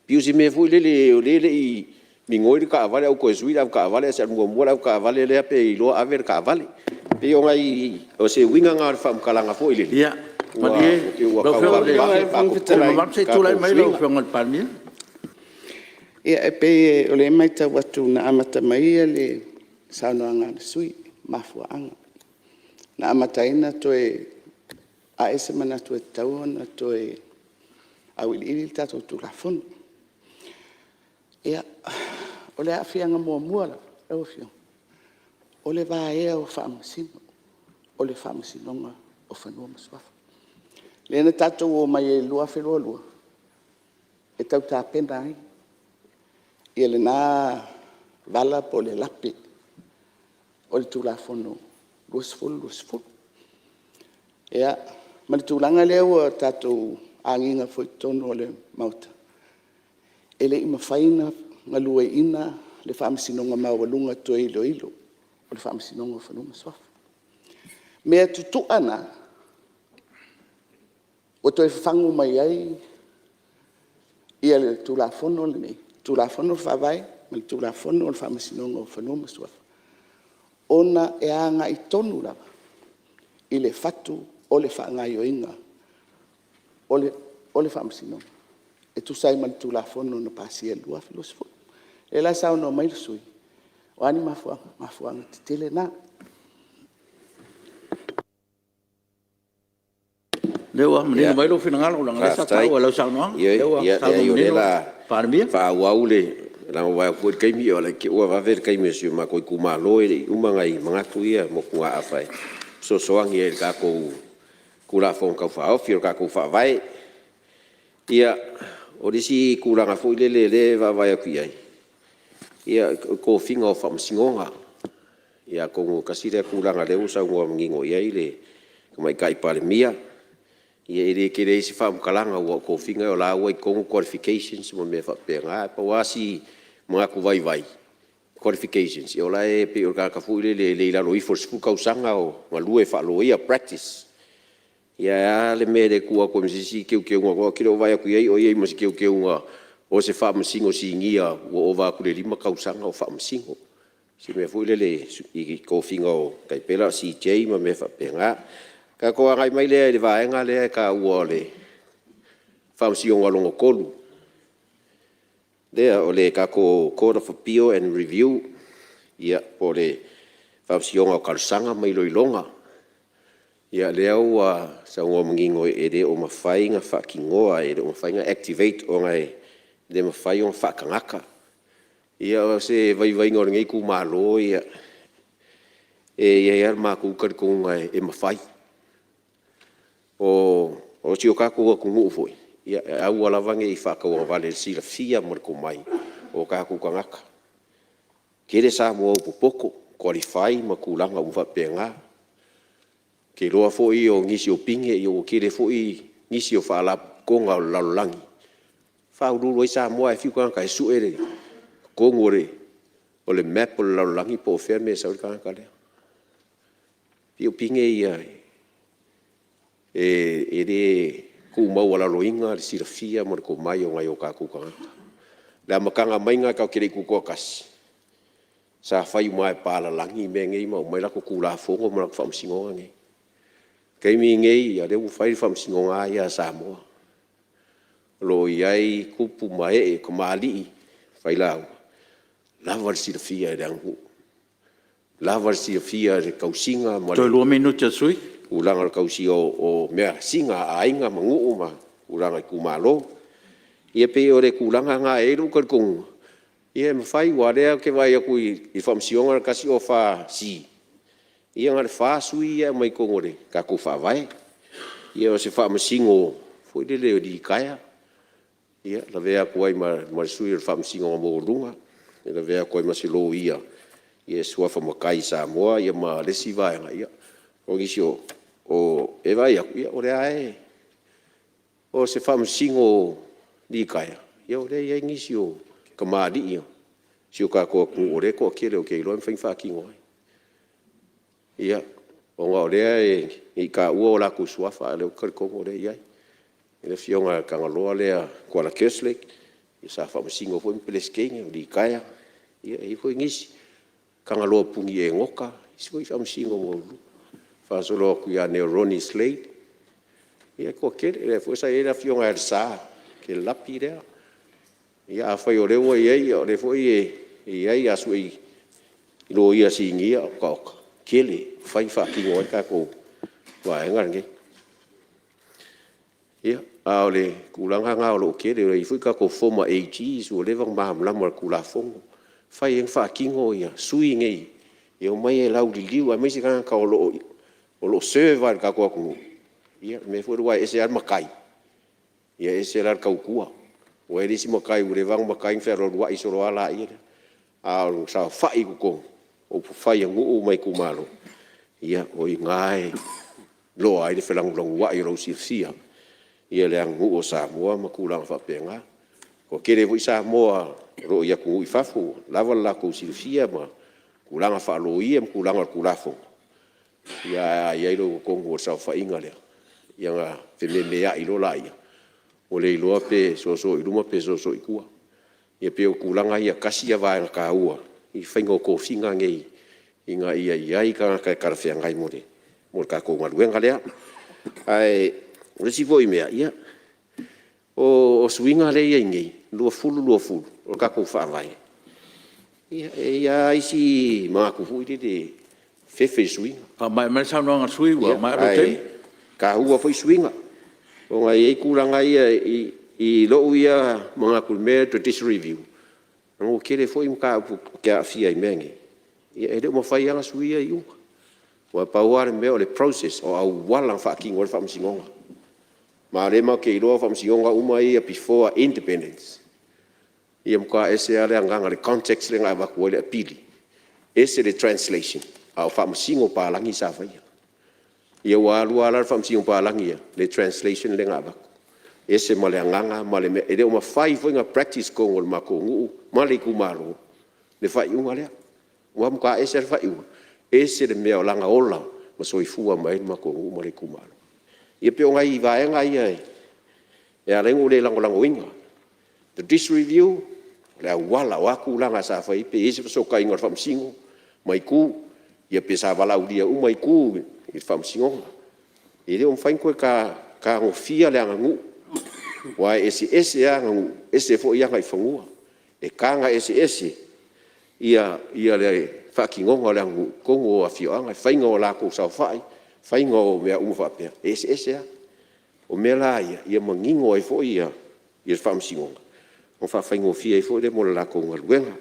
pei o se mea foi lele o lea e le i migoi le taavale ae ua toe sui le avetaavale, ae sa alu muamua le avetaavale lea pe iloa ave le taavale. E pei o nai… o se uiga lena o le faamatalaga foi lele Ia malie ua lau tauavavevave Afioga i le Palemia. Ia e pei o lea e matau atu na amata mai le saunoaga a le sui usufono i mafuaaga na amata ai ona toe ae se manatu e tatau ona toe auiliili le tatou Tulafono. Ia, o le aafiaga muamua lava lau Afioga, o le vaea o Faamasino, o le Faamasinoga o Fanua ma Suafa. Lea na tatou omai ai i le 2022 e tau tapena ai lena vala po o le lape o le Tulafono 2020. Ia, ma le tulaga lea ua tatou agiga foi i totonu o le Maota, e le i mafai ona galueaiina le Faamasinoga Maualuga Toe Iloilo o le Faamasinoga o Fanua ma Suafa. O mea tutu'a na ua toe fafagu mai ai le Tulafono lenei, Tulafono Faavae ma le Tulafono o le Faamasinoga o Fanua ma Suafa, ona e agai tonu lava i le fatu o le faagaoioiga. o le Faamasinoga e tusa ai ma le Tulafono na pasia i le 2020. O lea la e saunoa mai le sui usufono, o a ni mafuaaga? O mafuaaga tetele na. O lea ua manino mai lou finagalo leaga o lea sa taua i lau saunoaga. O lea ua saunoa Faafetai. Ioe, o manino lea o le le a Palemia. faaauau le… leaga ua vaai atu foi i le taimi i te i ua vave le taimi o si o matou itumalo, e le i uma nai manatu ia motugaafa e fesoasoani ai i le tatou Tulafono Tau Faaofi o le tatou Faavae. Ia, o le isi tulaga foi lele o lea e vaavaai atu i ai, o tofiga o Faamasinoga. Ia atonu tasi lea tulaga o lea ua saunoa manino i ai le Tamaitai Palemia. Ia e le tele i ai se faamatalaga aua o tofiga o la ua i totonu qualifications ma mea faapena. Ae pau lava si manatu vaivai, qualifications, ia o la e pei o le tagata foi lele e le i lalo ifo o le 10 tausaga o galue faa-loia, practice. Ia ae a le mea e le tuu atu ai ma se isi teuteuga, aua ou te le o vaai atu i ai o i ai ma se teuteuga o se Faamasino Sinia ua ova atu i le 5 tausaga o faamasino, se mea foi lele i tofiga tai pei la o le CJ ma mea faapena. Ona tatou agai mai lea i le vaega lea e taua o le Faamasinoga Lona Tolu, lea o le tatou Court of Appeal and Review, ia po o le Faamasinoga o Talosaga ma Iloiloga. Ia lea ua saunoa manino e le o mafai ona faatinoa, e le o mafai ona activate ona e le mafai ona faatagata. Ia o se vaivaiga o lenei itumalo e i ai lava lo matou talitonuga e mafai. O si o tatou atunuu foi, e aua lava ne i faatauagavale i le silafia ma le tomai o tatou tagata. E tele Samoa ua popoto, qualify ma tulaga uma faapena. Ou te iloa foi o nisi o pine ua tele foi nisi o Faalapotopotoga o le lalolagi e faauluulu ai Samoa, ae fiu tagata e sue totonu o le map o le lalolagi po o fea le mea e sau ai le tagata lea. E pei o pine ia e le tuumaualaloina le silafia ma le tomai o nai o tatou tagata. O le amataga maiga tatou te le i tutoatasi, sa fai uma lava e papalagi mea nei ma aumai latou Tulafono ma latou Faamasinoga nei. O le taimi lenei, o lea ua fai le Faamasinoga lava ia a Samoa, o lo o i ai tupu ma ee o tamalii failauga, lava le silafia i le aganuu, lava le silafia i le tausiga ma le Toe 2 minute o le sui usufono. Tulaga o le tausia o measina a aiga ma nuu ma tulaga i itumalo. Ia e pei o le tulaga lena e i ai lou talitonuga, ia e mafai aua o lea ou te vaai atu i le Faamasinoga 104C, ia na o le 4 sui ia e aumai totonu o le tatou Faavae. Ia o se Faamasino foi lele litaea, ia lavea atu ai ma le sui o le Faamasinoga Maualuga, lavea atu ai ma se Loia suafa matai Samoa ma le isi vaega, o nisi o… E vaai atu, o lea lava e… O se Faamasino litaea, ia o lea e i ai nisi o tamalii o si o tatou atunuu o lea e toatele ou te iloa e mafai ona faatino ai. Ia, ona o lea ne i taua o latou suafa, a o lea ou te talitonu o lea e i ai. Le Afioga ia Tagaloa lea Tuala Kerslake, sa Faamasino foi ma Peresetene, ua litaea, ia e i ai foi nisi, Tagaloa Puni Enoka, o isi foi Faamasino maualuluga, faasolo atu ia Neil Ronnie Slade, ia e toatele. O lea foi sa i ai le Afioga ia Lesa Selapi lea. Ia afai o lea ua i ai, o lea foi e i ai, a sue i Loia Sinia, oka oka, e tele, e mafai ona faatino ai le tatou vaega lenei. Ia, a o le tulaga lena o lo o tele, e i ai foi tatou Former AGs ua leva ona malamalama i le Tulafono, e mafai ai ona faatino sui nei e omai e lauliliu, aemaise tagata o lo o serve lava i le tatou atunuu. Ia le mea foi lea aua e ese lava le matai, ese la le tautua. Aua e i ai le isi matai ua leva ona matai na fealualuai solo lava la ia, a o le saofai i totonu o upufai a nuu ma itumalo, ia o i ina e iloa ai le felanulanuai o lou silafia i le aganuu a Samoa ma tulaga faapena. Ua toatele foi Samoa o lo o i atunuu i fafo ua lava lo latou silafia ma tulaga faa-loia ma tulaga o Tulafono, ae a i ai loa i totonu o le saofaiga lea, ia ona fememeai loa lea, ua le iloa pe soso i luma pe soso i tua. Ia pei o tulaga ia tasi ia vaega taua i le faiga o tofiga nei ina ia i ai tagata e talafeagai mo le tatou galuega lea. Ae o le isi foi mea, O suiga lea e i ai nei 2020 o le tatou Faavae, ia e i ai lava isi manatu foi lele e fefe i suiga. Faamaea mai le saunoaga a le sui usufono ua maea lou taimi. Ae taua foi suiga ona e i ai tulaga ia i lou ia manatu i le mea lea o le Judicial Review, ona ua tele foi mataupu e te aafia i mea nei, ia e le o mafai lava ona suia iuga. Aua e pau lava le mea o le process, o auala na faatino ai le Faamasinoga. Ma o lea matou te iloa o Faamasinoga uma ia before independence, ia matua ese lava le agaga i le context lea na avatu ai le apili, ese le translation a o Faamasino palagi sa faia. Ia ua alu lava la le Faamasino palagi ia le translation lea na avatu, ese ma le agaga ma le mea, e le o mafai foi ona practice i totonu o le matou nuu ma le itumalo le faaiuga lea. Ua matua ese lava le faaiuga, ese le mea o la na ola ma soifua mai ai le matou nuu ma le itumalo. Ia pei o nai vaega ia e ala ai ona ou le lagolagoina. Judicial Review, o le auala, o a tulaga sa fai ai, pe i ai se fesootaiga o le Faamasino ma itu, ia pe sa valaaulia uma itu i le Faamasinoga. E le o mafai ona toe tagofia le aganuu aua e eseese lava aganuu, ese foi agaifanua. E taga eseese le faatinoga o le aganuu i totonu o afioaga, faiga o latou saofai, faiga o mea uma faapea, e eseese lava. O mea la ia, ia manino ai foi le Faamasinoga ona faafaigofie ai foi lea mo le latou galuega.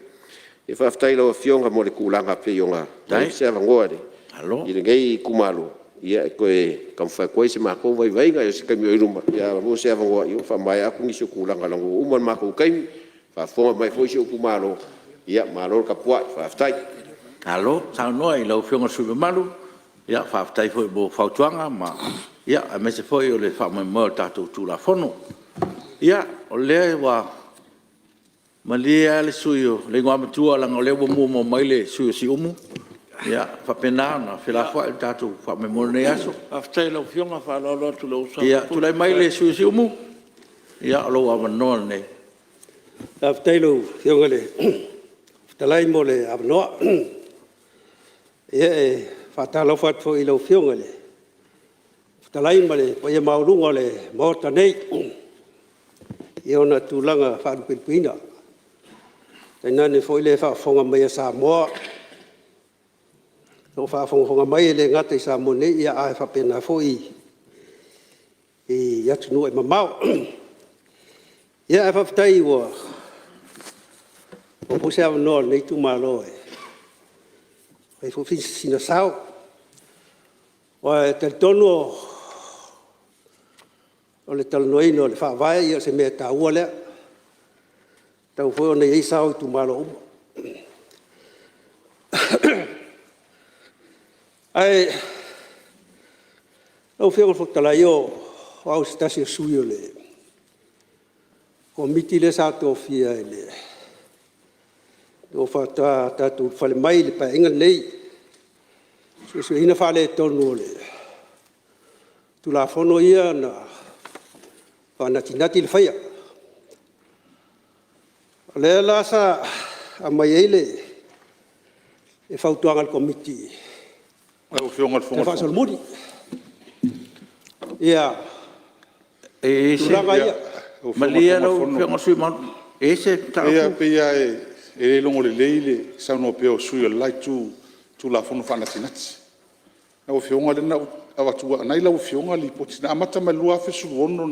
Faafetai i lau Afioga mo le tulaga e pei ona i ai se avanoa i lenei itumalo e toe taumafai atu ai se matou vaivaiga. Ia o se taimi o i luma a maua se avanoa ia faamaea atu nisi o tulaga leaga ua uma le matou taimi, faafofoga mai foi si ou itumalo, ia malo le tapuai, faafetai. Malo saunoa i lau Afioga i le sui usufono mamalu, faafetai foi mo fautuaga aemaise foi o le faamoemoe o le tatou Tulafono. Ia o lea ua malie lava le sui usufono o le Igoamatua leaga o lea ua muamua mai le sui usufono o Siumu, ia e faapena ona felafoai le tatou faamoemoe i lenei aso. Faafetai i lau Afioga. E faaaloalo atu i lou uso a sui usufono. Ia tulai mai le sui usufono o Siumu, o lou avanoa lenei. Faafetai i lau Afioga i le Fofoga Fetalai mo le avanoa. Ia e faatalofa atu foi i lau Afioga i le Fofoga Fetalai ma le paia maualuga o le Maota nei i ona tulaga faalupelupeina, tainane foi le faafofoga mai a Samoa, o lo o faafogafoga mai e le gata i Samoa nei ae faapena foi i atunuu e mamao. Ae faafetai ua maua foi se avanoa o lenei itumalo e fai ai foi sina sao. Aua e talitonu o le talanoaina o le Faavae o se mea taua lea, e tatau foi ona i ai sao o itumalo uma. Ae lau Afioga i le Fofoga Fetalai, o au o se tasi o sui o le Komiti lea sa tofia ina ua faatoa tatou ulufale mai i le Paeaiga lenei e suesueina faaletonu o le Tulafono ia na faanatinati le faia. O lea la sa aumai ai le fautuaga a le Komiti Lau Afioga i le e Fofoga faasolomuli tulaga ia. Malie lau Afioga i le sui usufono mamalu, e i ai se mataupu? Ia pei lava e le logo lelei le saunoa pea o sui usufono o le la Itu i Tulafono faanatinati. Lau Afioga lea na ou avatua, o lena e i lau Afioga le Lipoti na amata mai le 2016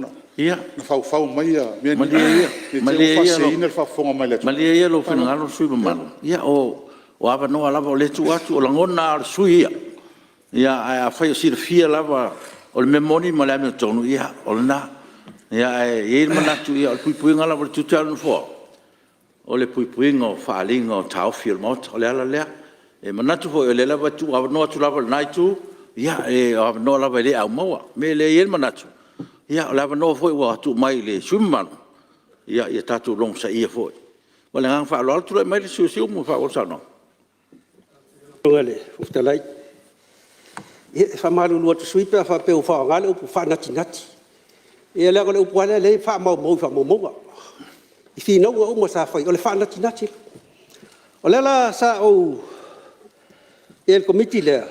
na faufau mai mea nei, ne i te i ua faaseseina le faafofoga mai a le atunuu. Malie ia lou finagalo le sui usufono mamalu, ia o avanoa lava o lea e tuu atu, o lagona lava o le sui usufono ia. Ae afai o silafia lava o le mea moni ma le amiotonu, ia o lena. Ae i ai le manatu o le puipuiga lava o le tiute lava o le Nofoa, o le puipuiga o faaaliga o taofi o le Maota. O le ala lea. E manatu foi o lea lava e tuuavanoa atu lava i lena itu, ia o avanoa lava e le aumaua. O le mea lea e i ai le manatu, o le avanoa foi ua tuu mai i le sui usufono mamalu, ia tatou logosaia foi. Ma le agaga faaaloalo. Tulai mai le sui usufono mo Siumu e faaauau le saunoaga. Lau Afioga i le Fofoga Fetalai, ia e faamalulu atu i sui usufono pe a faapea ua faaaoga le upu faanatinati. Ia leaga o le upu lava lea o lea e faamaumau i faamaumauga i finauga uma sa fai, o le faanatinati. O lea la sa ou i ai i le Komiti lea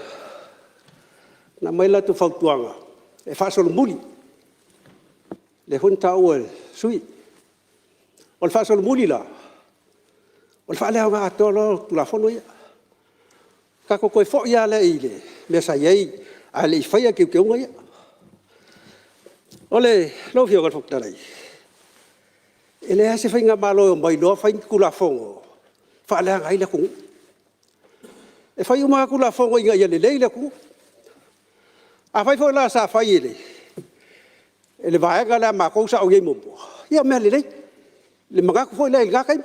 na aumai ai le latou fautuaga e faasolomuli le lea foi na taua e le sui usufono. O le faasolomuli la, o le faaleaoga atoa loa o Tulafono ia. Tatou toe foi lava lea i le mea sa i ai a o le i faia teuteuga ia. Lau Afioga i le Fofoga Fetalai, e leai lava se faigamalo e omai loa fai ni Tulafono e faaleaga ai le atunuu. E fai uma lava Tulafono ina ia lelei le atunuu. Afai foi la sa fai e le Vaega lea a matou sa ou i ai muamua, ia o mea lelei i le manatu foi lea i lena taimi.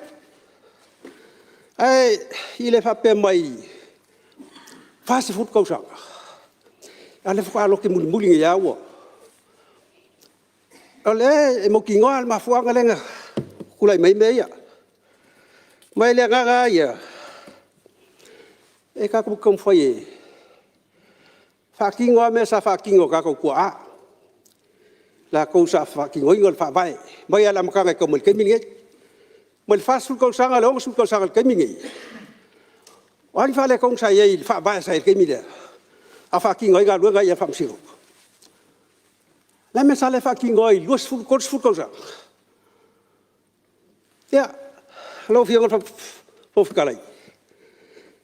Ae i le faapea mai 40 tausaga, a o lea faatoa lote mulimuli nei lava ua… O lea e mautinoa lava le mafuaaga lea na tulai mai ai mea ia. Ma i le agaga lava ia, e tatou te taumafai e faatino lava mea sa faatino e tatou tuaa, latou sa faatinoina le Faavae mai lava i le amataga e tau mai i le taimi lenei. Mai le 40 tausaga i le 60 tausaga i le taimi lenei, o a ni faaletonu sa i ai i le Faavae sa i ai i le taimi lea a o faatino ai galuega ia a le Faamasinoga? O le a le mea sa le faatino ai i le 20, 30 tausaga? Ia, lau Afioga i le Fofoga Fetalai,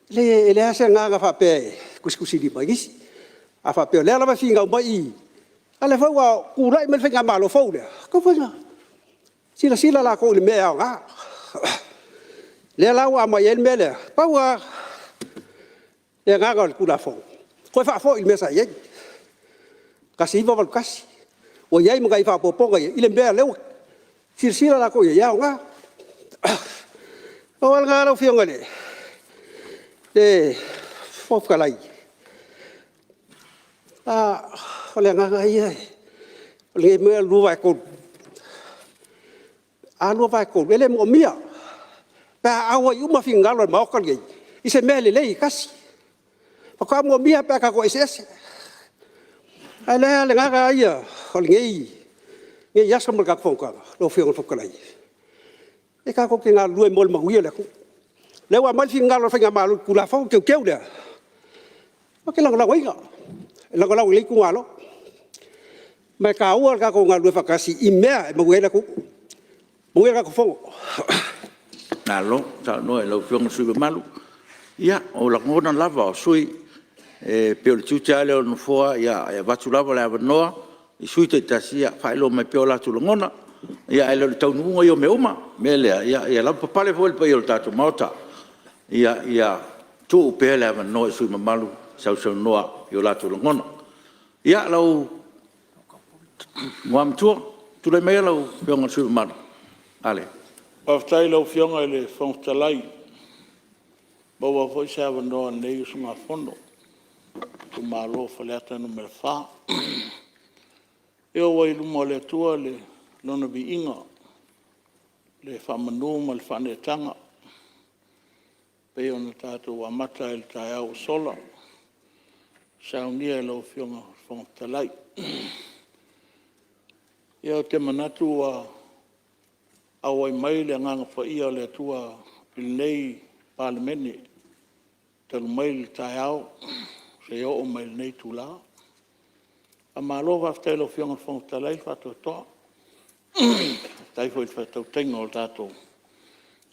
leai e leai lava se agaga faapea e tusitusilima i nisi. A faapea o lea lava e finau mai i i, a o lea foi ua tulai mai le faigamalo fou lea, e tatau foi ona silasila latou i le mea e aoga. Lea la ua aumai ai le mea lea, pau lava le agaga o le Tulafono, toe faafoi i le mea sa i ai 1981, ua i ai ma nai faaopoopoga ia i le mea o lea ua silasila latou i ai e aoga. Na pau lava lena lau Afioga i le Fofoga Fetalai, o le agaga ia o lenei mea o le 2/3. A 2/3 e le moomia pe a auai uma finagalo o le Maota lenei i se mea lelei e tasi. Faatoa moomia pe a tatou eseese. A o le agaga lava ia o lenei aso ma le tatou fonotaga lau Afioga i le Fofoga Fetalai, e tatou te galulue mo le manuia o le atunuu. O lea ua aumai le finagalo o le faigamalo i le Tulafono Teuteu lea, ou te lagolagoina, e lagolago e lenei itumalo. Ma e taua le tatou galulue faatasi i mea e manuia ai le atunuu. Manuia le tatou Fono. Malo saunoa i lau Afioga i le sui usufono mamalu. Ia, o lagona lava o sui usufono e pei o le tiute lava lea o le Nofoa e avatu lava le avanoa i sui usufono taitasi e faailoa mai pea o latou lagona, ae le o le taunuuga ia o mea uma. O le mea lea, ia lavapapale foi le paia o le tatou Maota, ia tuu pea le avanoa i sui usufono mamalu e sausaunoa i o latou lagona. Ia, lau Igoamatua, tulai maia lau Afioga i le sui usufono mamalu Ale. Faafetai i lau Afioga i le Fofoga Fetalai ua maua foi se avanoa o lenei usugafono i le itumalo o Faleata 4. Ia ua i luma o le Atua Lona viiga, le faamanu ma le faaneetaga pei ona tatou amata ai i le taeao ua sola ua saunia e lau Afioga i le Fofoga Fetalai. Ia ou te manatu ua auai mai le Agaga Paia o le Atua i lenei Palemene talu mai le taeao seia oo mai i lenei itula. Faamalo faafetai i lau Afioga i le Fofoga Fetalai le faatoatoa, faafetai foi i le faatautaiga o le tatou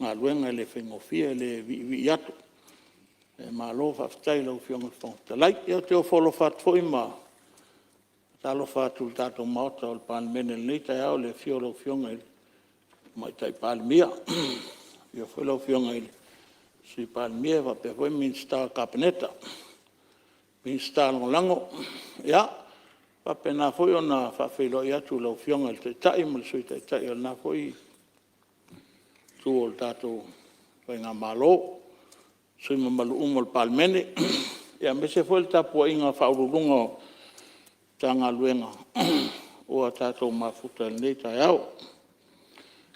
galuega e le faigofie, e le viivii atu. Malo faafetai i lau Afioga i le Fofoga Fetalai. Ia ou te ofo alofa atu foi ma faatalofa atu i le tatou Maota o le Palemene i lenei taeao i le afio o lau Afioga i le Tamaitai Palemia, afio foi lau Afioga i le Sui Palemia faapea foi Minisita o le Kapeneta, Minisita Lagolago. Ia, e faapena foi ona faafeiloai atu i lau Afioga i le Taitai ma le Sui Taitai o lena foi Itu o le tatou faigamalo, sui usufono mamalu uma o le Palemene, aemaise foi le tapuaiga a Ofisa Sili o Pulega o Matagaluega ua tatou mafuta i lenei taeao.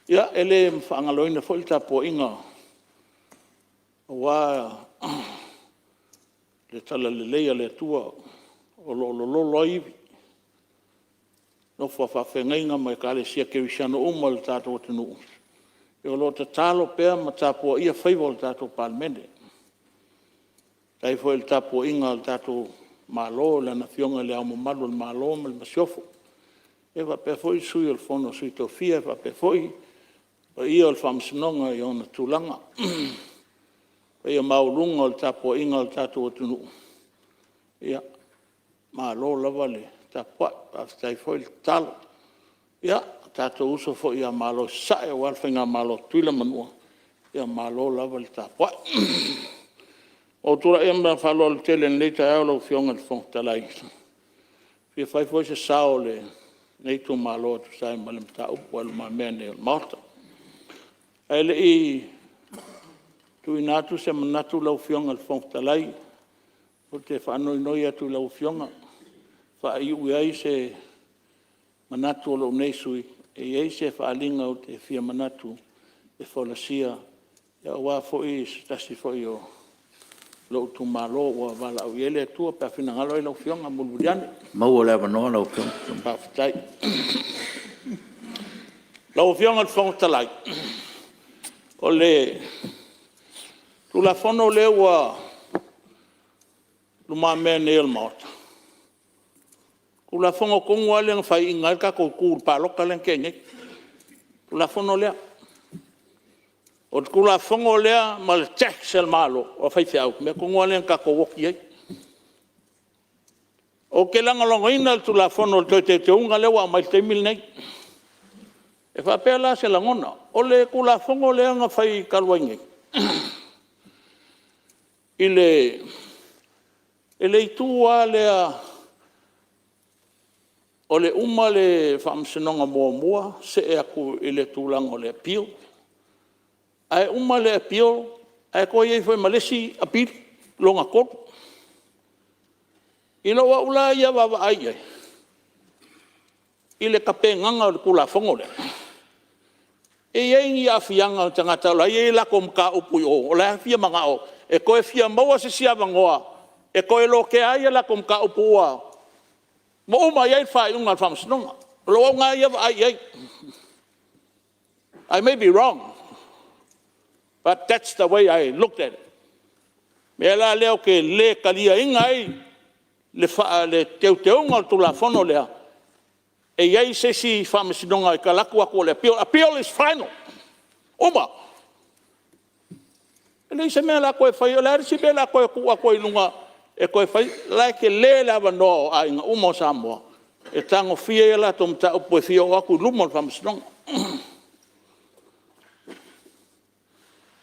Ia, e le faagaloina foi le tapuaiga aua le talalelei a le Atua o lo o lololo ai ivi, nofo a faafeagaiga ma Ekalesia Kerisiano uma i le tatou atunuu o lo o tatalo pea ma tapuaia faiva o le tatou Palemene. Faafetai foi i le tapuaiga a le tatou Malo i Lana Afioga i Le Ao Mamalu o le Malo ma le Masiofo. Faapea foi le Sui o le Fono a Sui Tofia faapea foi le paia o le Faamasinoga i ona tulaga. Le paia maualuga o le tapuaiga a le tatou atunuu, malo lava le tapuai faafetai foi le tatalo. Ia o tatou uso foi ia Malo i Sasae aua le Faigamalo a Tutuila ma Manua, ia malo lava le tapuai. Ua ou tulai atu ma le faaaloalo tele i lenei taeao lau Afioga i le Fofoga Fetalai, e fia fai foi se sao o lenei itumalo e tusa ai ma le mataupu ua i lumamea nei o le Maota. Ae le i tuuina atu se manatu lau Afioga i le Fofoga Fetalai, ou te faanoinoi atu i lau Afioga e faaiu i ai se manatu o lou nei sui usufono, e i ai se faaaliga ou te fia manatu e folasia aua foi se tasi foi o lou itumalo ua valaauina i ai le Atua, pe a finagalo ai lau Afioga mulimuli ane. Maua le avanoa lau Afioga. Faafetai. Lau Afioga i le Fofoga Fetalai, o le Tulafono lea ua i lumamea nei o le Maota, o le Tulafono tonu lava lea na faiaina ai le tatou tu i le palota lea na tea nei, le Tulafono lea. O le Tulafono lea ma le tax a le Malo a faifeau, o le mea tonu lava lea na tatou oti ai. Ou te lagolagoina le Tulafono o le Toe Teuteuga lea ua aumai i le taimi lenei. E faapea la se lagona, o le Tulafono lea na fai talu ai nei, i le itu lava lea o le uma le Faamasinoga muamua see atu i le tulaga o le Appeal, ae uma le appeal ae toe i ai foi ma le isi apili lona tolu. I lou au la ia vaavaai i ai i le tapenaga o le Tulafono lea, e i ai ni aafiaga o tagata o la e i ai a latou mataupu i o o la e fia manao e toe fia maua se isi avanoa e toe lotea ai a latou mataupu ua uma i ai le faaiuga a le Faamasinoga. O lou au lena ia vaai i ai. I may be wrong but that's the way I look at it. O le mea la lea ou te le taliaina ai le teuteuga o le Tulafono lea e i ai se isi Faamasinoga e tau alu atu o le appeal. Appeal is final. Ua uma. E leai se mea o le a toe faia. O le a le isi mea o le a toe tuu atu ai i luga e toe fai? O la e tele le avanoa o aiga uma o Samoa e tagofia a latou mataupu e fia oo atu i luma o le Faamasinoga. O le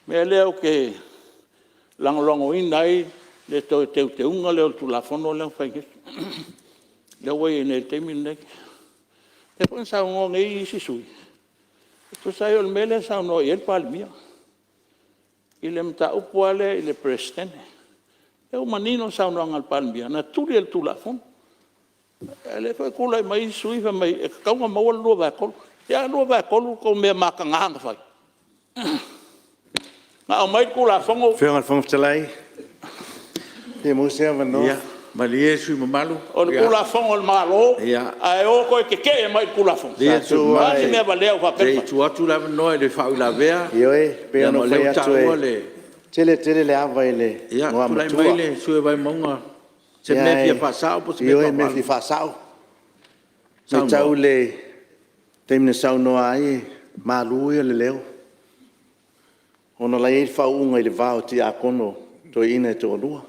mea lea ou te lagolagoina ai le toe teuteuga lea o le Tulafono lea na fai nei, lea ua i ai nei i le taimi lenei. O lea foi na saunoa nei isi sui usufono e tusa ai o le mea lea na saunoa i ai le Palemia i le mataupu lava lea i le Peresetene. O lea ua manino le saunoaga a le Palemia na tuli e le Tulafono. A o lea foi e tulai mai isi sui usufono fai mai e tatau ona maua le 2/3. Ia a 2/3 le tou mea mataga na fai? Na aumai le Tulafono… Lau Afioga i le Fofoga Fetalai, pe maua se avanoa? Ia malie le sui usufono mamalu. O le Tulafono a le Malo ae o toe tetee mai i le Tulafono? O a ni mea valea ua faapea ona Se i tuu atu le avanoa i le faauilavea Ioe, pei leaga ona o ou lea fai ua atu taua e le… tele tele le ava i le Ia tulai Igoamatua. mai le sui usufono o Vaimauga i se mea e fia faasao po o se mea e Ioe, o le mea e fia faasao. E matau i le taimi na saunoa ai e malu ia o le leo ona o la e i ai le faauuga i le va o Tiakono Toeaina e toalua.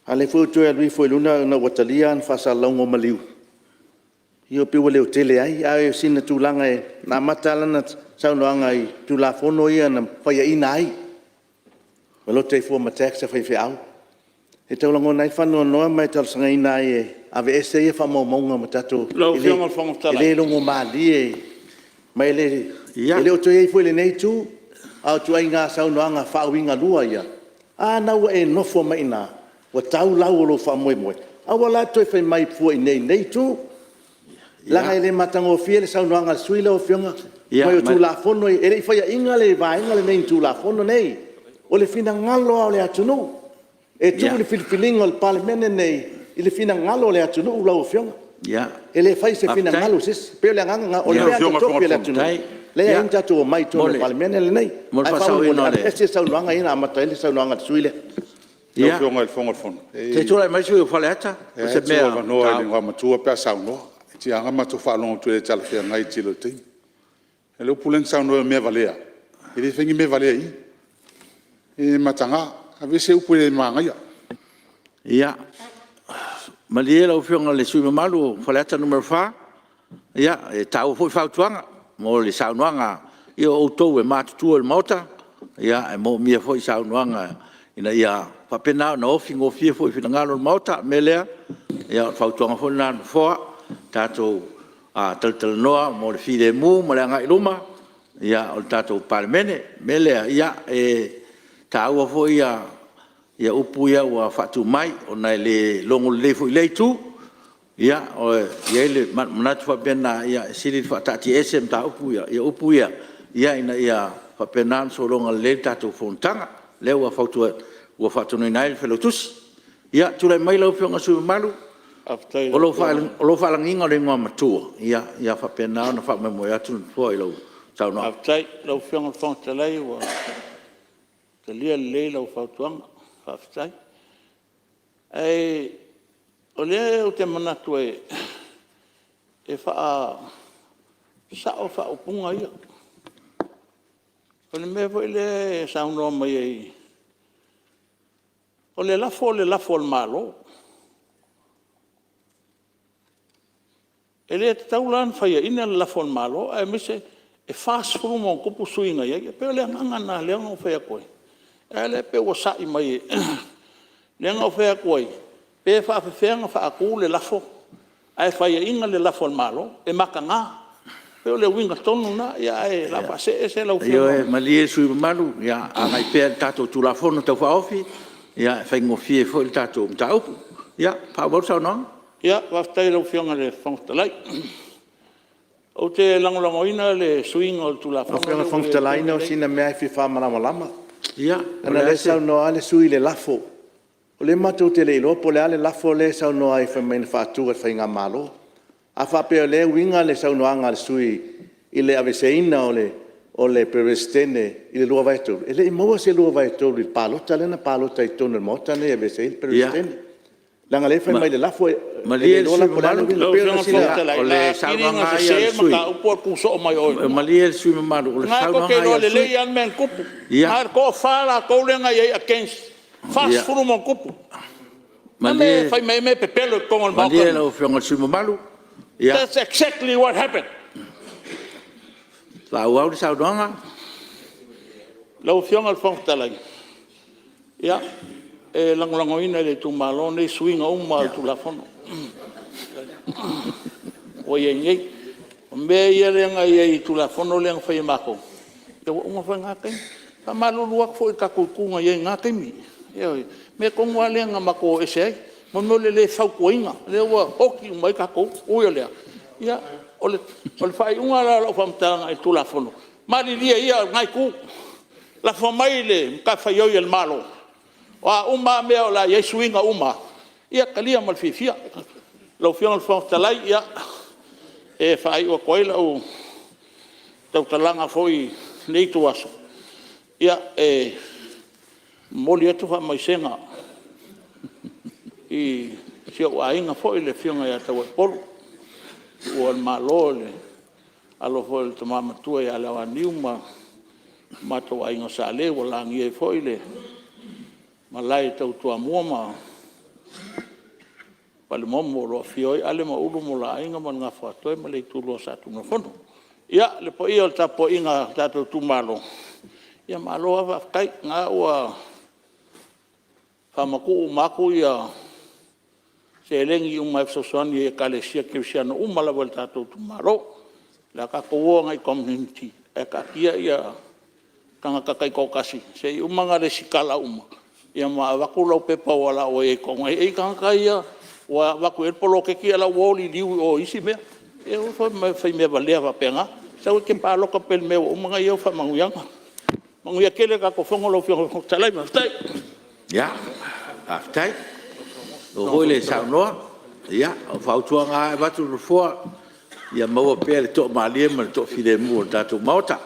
A o lea foi ua toe alu ifo i luga ona ua talia ana faasalalauga o maliu, ia pei ua leotele ai. Ae o sina tulaga na amata lava lana saunoaga i Tulafono ia na faiaina ai, polote ai fua ma tax a faifeau. E tau lagona ai le faanoanoa ma e talosagaina ai e aveese ia faamaumauga ma tatou… Lau Afioga i le Fofoga Fetalai… E le logomalie ma e le o toe i ai foi i lenei itu. A o ituaiga saunoaga faauigalua ia, a lena ua e nofo mai i ina ua tau lau o lou faamoemoe, aua la le toe fai mai fua i inei i lenei itu, leaga e le matagofie le saunoaga a le sui usufono lau Afioga. Fai mai o Tulafono ia, e le i faiaina le Vaega lenei i Tulafono nei. O le finagalo lava o le atunuu e tuu le filifiliga a le Palemene lenei i le finagalo o le atunuu lau Afioga. E le faia se finagalo o se isi. E pei o le agaga lena, o le mea lava e totofi e le atunuu lea e ala ai ona tatou omai i totonu o le Palemene lenei. Mo le Ae faasaoina faamolemole aveese le saunoaga lea na amata ai le saunoaga a le sui usufono lea. Lau Afioga i le Fofoga o le Fono, Se i tulai mai le sui usufono mo Faleata e tuu avanoa i le Igoamatua pe a saunoa. tiga ona matou faalogo atu e le talafeagai i le tele o taimi. O le upu lea na saunoa ai o mea valea, e le faia ni mea valea i i. E mataga, aveese upu e le manaia. Ia, malie lau Afioga i le sui usufono mamalu mo Faleata 4, e taua foi fautuaga mo le saunoaga a outou e matutua i le Maota, e manaomia foi saunoaga ina ia faapena ona ofi gofie foi i finagalo o le Maota. O le mea lea, o le fautuaga foi lena a le Nofoa, tatou talatalanoa mo le filemu ma le agai i luma o le tatou Palemene. O le mea lea, e taua foi upu ia ua faatu mai ona e le logo lelei foi i lea itu. E i ai le manatu faapena, e sili le faataatiaese mataupu ia upu ia, ina ia faapena ona sologa lelei le tatou fonotaga. O lea ua faatonuina ai le Failautusi. Ia, tulai mai lau Afioga i le sui usufono mamalu, o lou faalagiga o le igoamatua, ia faapena ona faamoemoe atu le Nofoa i lau saunoaga. Faafetai i lau Afioga i le Fofoga Fetalai ua talia lelei lau fautuaga, faafetai. Ae o lea ou te manatu e faasao faaupuga ia. O le mea foi lea e saunoa mai ai, o le lafo o le lafo a le Malo. E le tatau la ona faiaina le lafo a le Malo aemaise e 40+ sui usufono na i ai. E pei o le agaga lena lea na ou fai atu ai, a o lea e pei ua sa'i mai, lea na ou fai atu ai, pe faapefea ona faatu le lafo ae faiaina le lafo a le Malo, e mataga. E pei o le uiga tonu lena, ae o le a faasee ese lau Afioga. Ioe, malie le sui usufono mamalu, agai pea i le tatou Tulafono Tau Faaofi e faigofie ai foi le tatou mataupu. Ia, faaauau le saunoaga. Faafetai i lau Afioga i le Fofoga Fetalai. Ou te lagolagoina le suiga o le Tulafono Lau Afioga i le Fofoga Fetalai na o sina mea lava e fia faamalamalama. Leaga o lea e saunoa lava le sui usufono i le lafo. O lea matou te le iloa po o le a le lafo lea e saunoa ai fai mai na faatu e le Faigamalo. A faapea o lea e uiga le saunoaga a le sui usufono i le aveeseina o le Peresetene i le 2/3, e le i maua se 2/3 i le palota lea na palota ai i totonu o le Maota lenei e aveese ai le Peresetene. Leaga o lea e fai mai i le lafo, e le iloa la po o le a le uiga. E pei o sina… Malie le sui usufono mamalu, o le saunoaga lava ia a le sui usufono. O lena tou te iloa lelei lava le mea na tupu. Na o le toafa latou lea na i ai against, 40+. O le a le mea e fai mai ai mea pepelo i totonu o le Maota Malie lau Afioga i le sui usufono mamalu. That's exactly what happened. Faaauau le saunoaga. Lau Afioga i le Fofoga Fetalai, ia, e lagolagoina e le itumalo lenei suiga uma o le Tulafono ua i ai nei. O mea ia lea na i ai i le Tulafono lea na fai e matou, ia ua uma foi lena taimi. E faamalulu atu foi i le tatou Itu na i ai i lena taimi, ioe. O le mea tonu lava lea na matou o ese ai, mo le mea o le le fautuaina lea ua oti uma ai tatou. Ui o lea, ia, o le faaiuga la o lau faamatalaga i le Tulafono, malilie ia lena Itu, lafo mai le matafaioi a le Malo, o a uma lava mea o le a i ai suiga uma, ia talia ma le fiafia. Lau Afioga i le Fofoga Fetalai, ia, e faaiu atu ai lau tautalaga foi i lenei ituaso, ia, e momoli atu faamaisega i si ou aiga foi le Afioga ia Tauaipolu ua tuua le Malo e le alo foi o le Tama Matua ia Lauaniu ma le matou aiga o Sa Le ua lagia ai foi le malae tau Toamua ma Falemomo o lo o afifio ai Ale ma Ulu ma o la Aiga ma le Gafaatoe ma le Itulua o Sa Tunumafono. Ia, le paia o le tapuaiga a le tatou itumalo, ia malo lava faafetai. O lena ua faamatuu uma atu seleni uma e fesoasoani i Ekalesia Kerisiano uma lava i le tatou itumalo. O le a tatou o agai i community ae taatia tagata taitoatasi se i uma ona resitala uma ma avatu lau pepa aua o la ua i ai i totonu. E i ai tagata ia ua avatu i ai le poloketi a o la e ua o liliu i o i isi mea. Ia aua le fai mea valea faapena. Sau e te palota pea i le mea ua uma ona i ai au faamanuiaga. Manuia tele le tatou Fono lau Afioga i le Fofoga Fetalai, faafetai. Faafetai. Malo foi le saunoa. Ia, o fautuaga lava e avatu e le Nofoa, ia maua pea le toamalie ma le toafilemu o le tatou Maota. O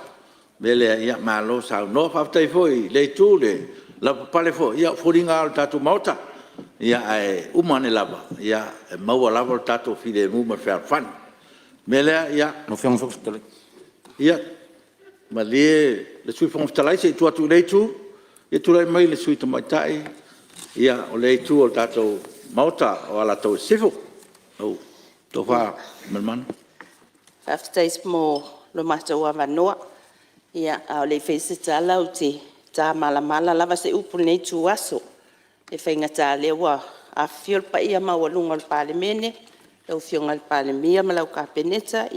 le mea lea, ia malo saunoa. Faafetai foi i lea itu i le lavapapale foi, ia o foliga lava o le tatou Maota. Ae uma ane lava, e maua lava lo tatou filemu ma le fealofani. O le mea lea, ia malie le Sui Fofoga Fetalai se i tuu atu i lea Itu. Ia tulai mai le Sui Tamaitai o lea Itu o le tatou Maota o Alataua Sisifo, lau Tofa Aliimalemanu. Faafetai mo lo matou avanoa. A o le i faia se tala ou te ta malamala lava se upu i lenei ituaso. E faigata o lea ua afifio le paia maualuga o le Palemene, lau Afioga i le Palemia ma lau Kapeneta,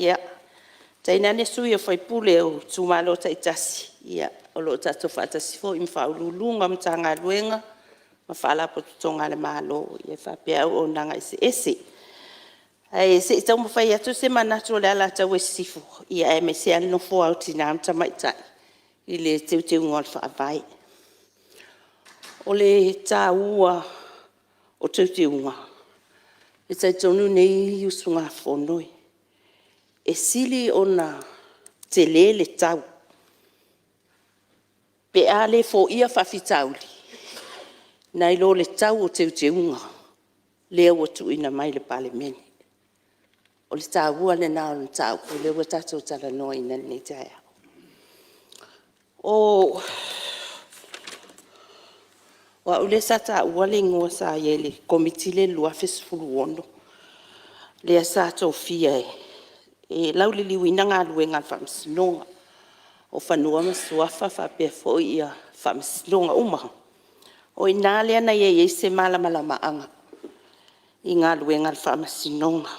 tainane sui usufono o itumalo taitasi o lo o tatou faatasi foi ma Ofisa Sili o Pulega o Matagaluega ma Faalapotopotoga a le Malo faapea auaunaga eseese. Ae se i taumafai atu se manatu o le Alataua Sisifo aemaise lava le nofoa o Tina ma Tamaitai i le Teuteuga o le Faavae. O le taua o Teuteuga, e talitonu lenei usugafono e sili ona tele le tau pe a le foia faafitauli nai lo le tau o Teuteuga lea ua tuuina mai i le Palemene. O le taua lena o le mataupu lea ua tatou talanoaina i lenei taeao. O au lea sa taua le igoa sa i ai i le Komiti lea i le 2016, lea sa tofia e lauliliuina galuega a le Faamasinoga o Fanua ma Suafa faapea foi Faamasinoga uma. O i ina lea na i ai se malamalamaaga i galuega a le Faamasinoga.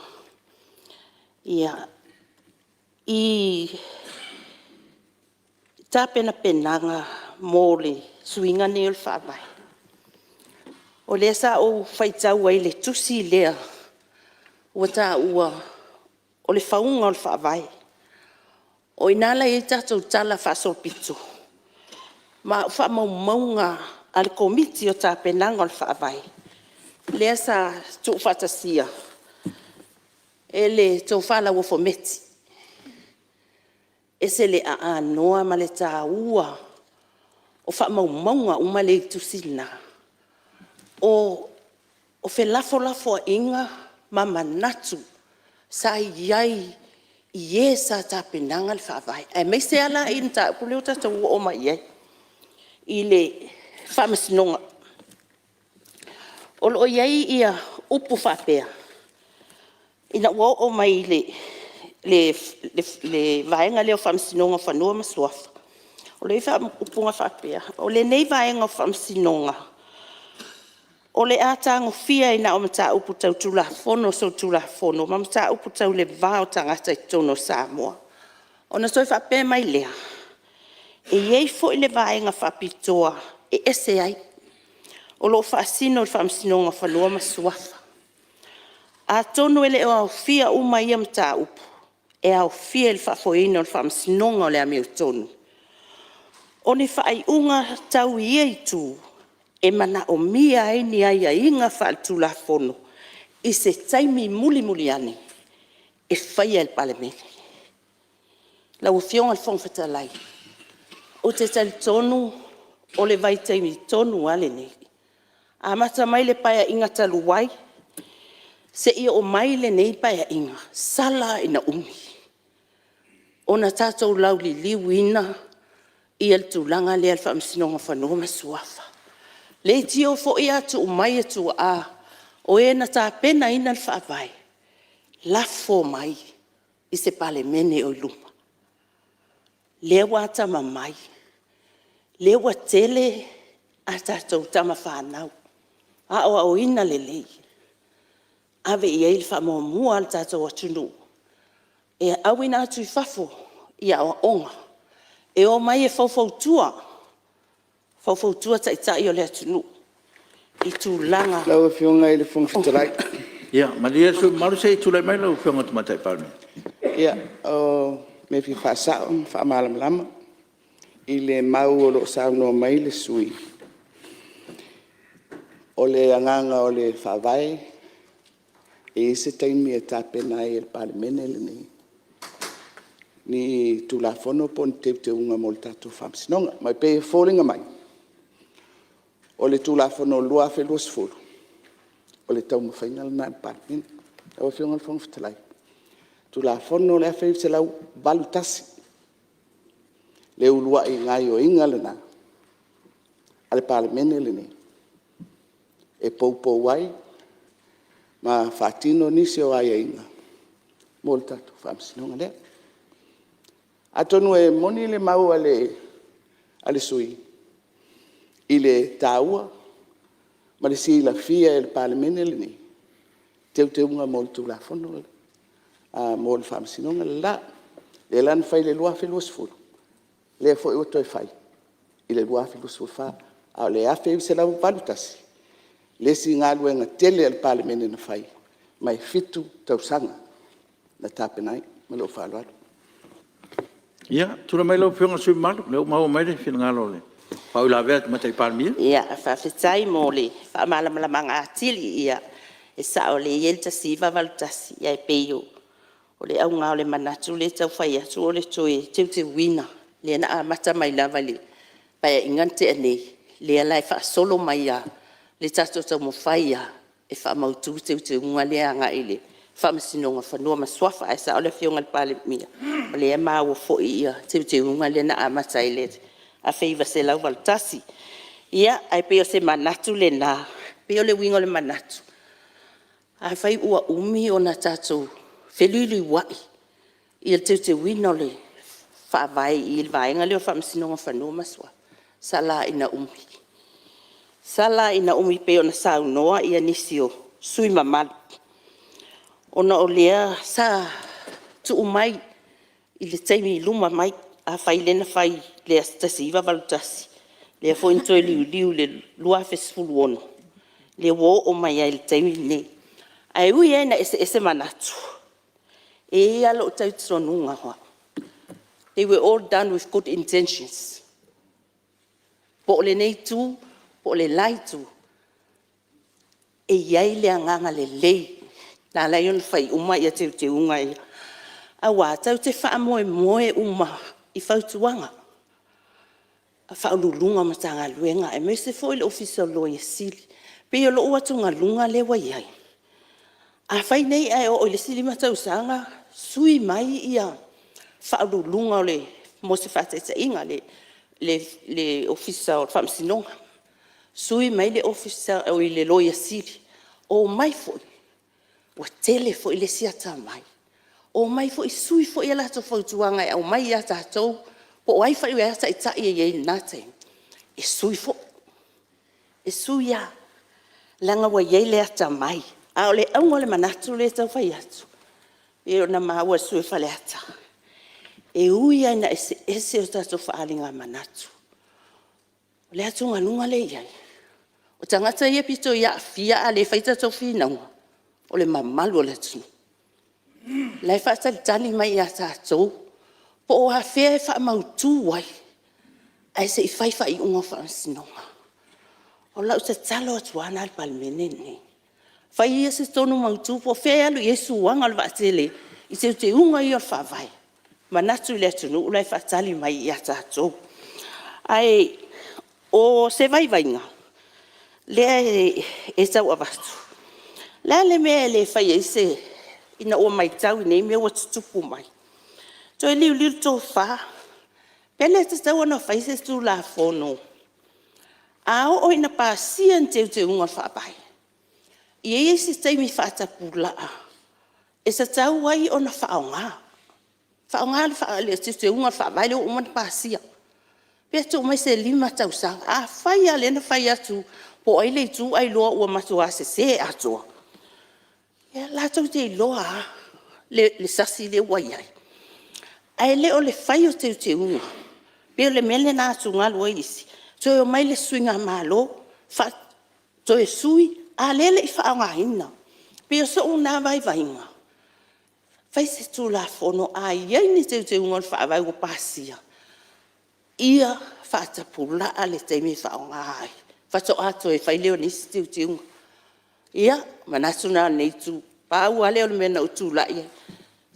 I tapenapenaga mo le suiga lenei o le Faavae, o lea sa ou faitau ai i le tusi lea ua taua o le fauga o le Faavae. O i ina la e i ai tatou talafaasolopito ma o faamaumauga a le Komiti o Tapenaga o le Faavae lea sa tuufaatasia e le Tofa Lauofo Meti. E ese le aanoa ma le taua o faamaumauga uma lea e i le tusi lena. O felafolafoaiga ma manatu sa i ai i e sa tapenaga le Faavae, aemaise lava la i le mataupu lea ua tatou oo mai i ai i le Faamasinoga. O lo o i ai upu faapea ina ua oo mai i le vaega lea o Faamasinoga o Fanua ma Suafa, o lo o i ai faaupuga faapea; o lenei vaega o Faamasinoga, o le a tagofia ai na o mataupu tau Tulafono Solitulafono ma mataupu tau le va o tagata i totonu o Samoa. Ona toe faapea mai lea, e i ai foi le vaega faapitoa e ese ai, o lo o faasino i le Faamasinoga o Fanua ma Suafa. Atonu e le o aofia uma ia mataupu e aofia i le faafoeina o le Faamasinoga o le Amiotonu. O ni faaiuga tau i ia itu e manaomia ai ni aiaiga faale-Tulafono i se taimi mulimuli ane e faia e le Palemene. Lau Afioga i le Fofoga Fetalai, ou te talitonu o le vaitaimi tonu lava lenei, amata mai le Paeaiga talu ai seia oo mai lenei Paeaiga, sala lava ina umi ona tatou lauliliuina le tulaga lea o le Faamasinoga o Fanua ma Suafa. Leitio foi a tuu mai e tuaa o e na tapenaina le Faavae, lafo mai i se Palemene o i luma. Lea ua atamamai, lea ua tele a tatou tama fanau, aoaoina lelei, ave i ai le faamuamua a le tatou atunuu e auina atu i fafo i aoaoga, e omai e faufautua, faufautua Taitai o le atunuu i tulaga… Lau Afioga i le Fofoga Fetalai… Ia malie le sui usufono mamalu se i tulai mai lau Afioga i le Tamaitai Palemia. Ia, o le mea e fia faasao ma faamalamalama i le mau o lo o saunoa mai le sui usufono, o le agaga o le Faavae, e i ai se taimi e tapena ai e le Palemene lenei ni Tulafono po o ni Teuteuga mo le tatou Faamasinoga. Ma e pei e foliga mai o le Tulafono 2020, O le taumafaiga lena a le Palemene. Lau Afioga i le Fofoga Fetalai, Tulafono o le 1981, le uluai gaoioiga lena a le Palemene lenei e poupou ai ma faatino nisi o aiaiga mo le tatou Faamasinoga lea. Atonu e moni le mau a le sui usufono i le taua ma le silafia e le Palemene lenei teuteuga mo le Tulafono mo le Faamasinoga le la. Lea la na fai i le 2020, lea foi ua toe fai i le 2024. A o le 1981 le isi galuega tele a le Palemene na fai, ma e 7 tausaga na tapena ai. Ma lou faaaloalo. Ia, tulai mai lau Afioga i le sui usufono mamalu, o lea ua maua mai le finagalo o le faauilavea a le Tamaitai Palemia. Faafetai mo le faamalamalamaga atili. Ia, e sao o lea e i ai le 1981, ae pei o le auga lava o le manatu lea e tau fai atu o le toe teuteuina lea na amata mai lava i le Paeaiga na tea nei, lea la e faasolo mai lava le tatou taumafai lava e faamautu teuteuga lea agai i le Faamasinoga o Fanua ma Suafa. Ae sao le Afioga i le Palemia, o lea e maua foi teuteuga lea na amata i le 1981. Ia, ae pei o se manatu lena, pei o le uiga o le manatu, afai ua umi ona tatou feliuliuai ia le teuteuina o le Faavae i le vaega lea o le Faamasinoga o Fanua ma Suafa, sala lava ina umi, sala lava ina umi pei ona saunoa nisi o sui usufono mamalu, ona o lea sa tuu mai i le taimi i luma mai. Afai lea na fai i le 1981, lea foi na toe liuliu i le 2016, lea ua oo mai lava i le taimi lenei. Ae ui lava ina eseese manatu, e i ai lava lou talitonuga o au, they were all done with good intentions. Po o lenei itu po o le la itu, e i ai le agaga lelei na ala ai ona fai uma teuteuga ia, aua tatou te faamoemoe uma i fautuaga a Ofisa Sili o Pulega o Matagaluega aemaise foi le Ofisa o le Loia Sili. E pei o lou atugaluga lea ua i ai, afai nei ae oo i le isi 5 tausaga sui mai Ofisa Sili o Pulega mo se faataitaiga, le Ofisa o Faamasinoga, sui mai le Loia Sili, omai foi ua tele foi le isi atamai, omai foi sui foi a latou fautuaga e aumai ia tatou po o ai foi o a taitai e i ai i lena taimi, e sui foi, e sui lava, leaga ua i ai le atamai. A o le auga o le manatu lea e tau fai atu, pei ona maua e le sui usufono o Faleata, e ui lava ina eseese o tatou faaaliga manatu, o le atugaluga lea e i ai, o tagata ia e pito i aafia a le fai a tatou finauga, o le mamalu o le atunuu. O la e faatalitali mai ia tatou po o afea e faamautu ai ae se i fai faaiuga o Faamasinoga. O lau tatalo atu lava lena i le Palemene lenei, fai ia se tonu mautu po o fea e alu i ai suaga o le vaatele i teuteuga ia o le Faavae, manatu i le atunuu la e faatali mai ia tatou. Ae o se vaivaiga lea e tau avatu, o le a le mea e le fai ai se… ina ua maitau i nei mea ua tutupu mai, toe liuliu le tofa, pe le tatau ona fai se Tulafono, a oo ina pasia ni teuteuga o le Faavae, ia i ai se taimi faatapulaa e tatau ai ona faaaoga, faaaoga le teuteuga o le Faavae lea ua uma ona pasia. Pe tuu mai se 5 tausaga. Afai lava o lea na fai atu po o ai le itu ailoa ua matua sese atoa, ia latou te iloa lava le sasi lea ua i ai. Ae le o le fai o teuteuga pei o le mea lena e atugalu ai isi, toe omai le isi suigamalo toe sui, a o lea e le i faaaogaina. E pei o sou lena vaivaiga, fai se Tulafono, a i ai ni teuteuga o le Faavae ua pasia, ia faatapulaa le taimi e faaaoga ai, faatoa toe fai lea o nisi teuteuga. Ia, o manatu na o lenei itu. Pau lava lea o le mea na ou tulai ai,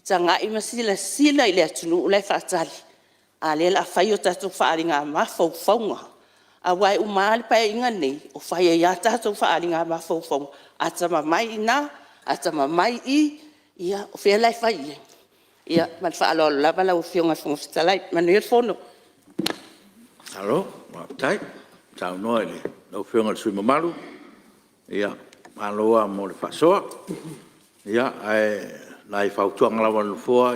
tagai ma silasila i le atunuu la e faatali, a o lea o le a fai o tatou faaaliga mafaufauga. Aua e uma lava le Paeaiga lenei o fai ai lava tatou faaaliga mafaufauga. Atamamai i ina, atamamai i i, ia o fea la e fai i ai? Ia ma le faaaloalo lava lau Afioga i le Fofoga Fetalai. Manuia le fono. Malo faafetai saunoa i lau Afioga i le sui usufono mamalu, malo lava mo le faasoa. Ae o nai fautuaga lava a le Nofoa,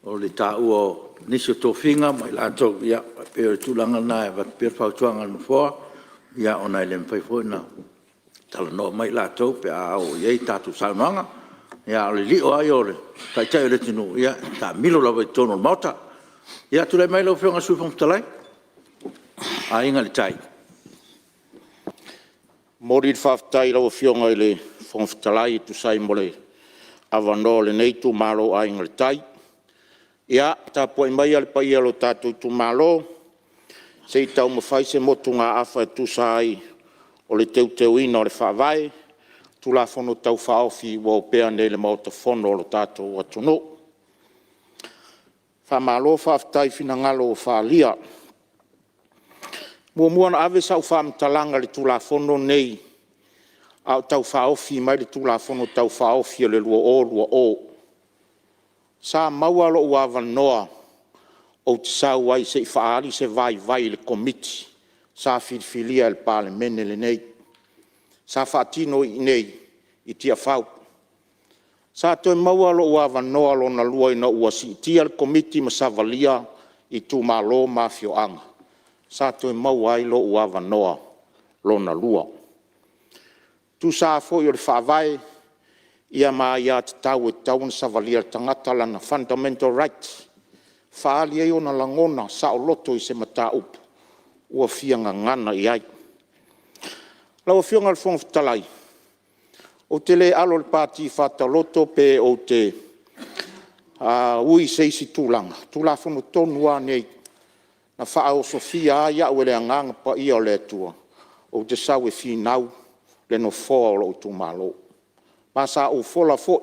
o le taua o nisi o tofiga ma i latou, e pei o le tulaga lena e avatu pea le fautuaga a le Nofoa, ona e le mafai foi ona talanoa mai i latou pe a oo i ai tatou saunoaga. A o le lio lava ia o le Taitai o le atunuu, e taamilo lava i totonu o le Maota. Ia tulai mai lau Afioga i le Sui Fofoga Fetalai Aiga i le Tai. E Momoli le faafetai i lau Afioga i le Fofoga Fetalai e tusa ai ma le avanoa o lenei itumalo o Aiga i le Tai. Ia tapuai maia le paia o lo tatou itumalo se i taumafai se motugaafa e tusa ai o le Teuteuina o le Faavae, Tulafono Tau Faaofi ua opea nei i le Maota Fono o le tatou atunuu. Faamalo faafetai i finagalo ua faaalia. E muamua ona ave sau faamatalaga i le Tulafono lenei a o tau faaofi mai le Tulafono Tau Faaofi o le 2020. Sa maua lou avanoa ou te sau ai se i faaali se vaivai i le Komiti sa filifilia e le Palemene lenei, sa faatino i inei i Tiafau. Sa toe maua lou avanoa lona lua ina ua siitia le Komiti ma savalia itumalo ma afioaga, sa toe maua ai lou avanoa lona lua. E tusa lava foi o le Faavae ma aia tatau e tatau ona savalia e le tagata lana fundamental right, e faaali ai ona lagona saoloto i se mataupu ua fia gagana i ai. Lau Afioga i le Fofoga Fetalai, ou te le alo i le pati fataloto pe ou te ui i se isi tulaga, o Tulafono tonu lava nei na faaosofia ai au e le Agaga Paia o le Atua ou te sau e finau le Nofoa o lou itumalo. Ma sa ou fola foi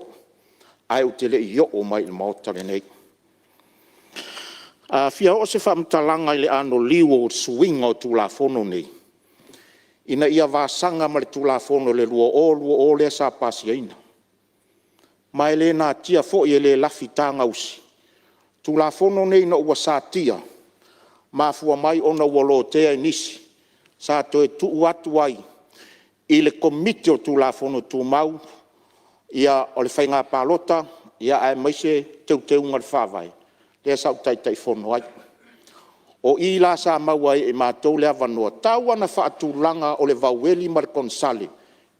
ae ou te le i oo mai i le Maota lenei. A fia oo se faamatalaga i le anoliu o suiga o Tulafono nei, ina ia vasaga ma le Tulafono o le 2020 lea sa pasiaina. Ma e le natia foi e le lafi taga usi, Tulafono nei ina ua satia, mafua mai ona ua lotea e nisi, sa toe tuu atu ai i le Komiti o Tulafono Tumau, o le Faiga Palota aemaise Teuteuga o le Faavae, lea sa ou Taitaifono ai. O i la sa maua ai e matou le avanoa, tau lava ina faatulaga o le vaueli ma le konesale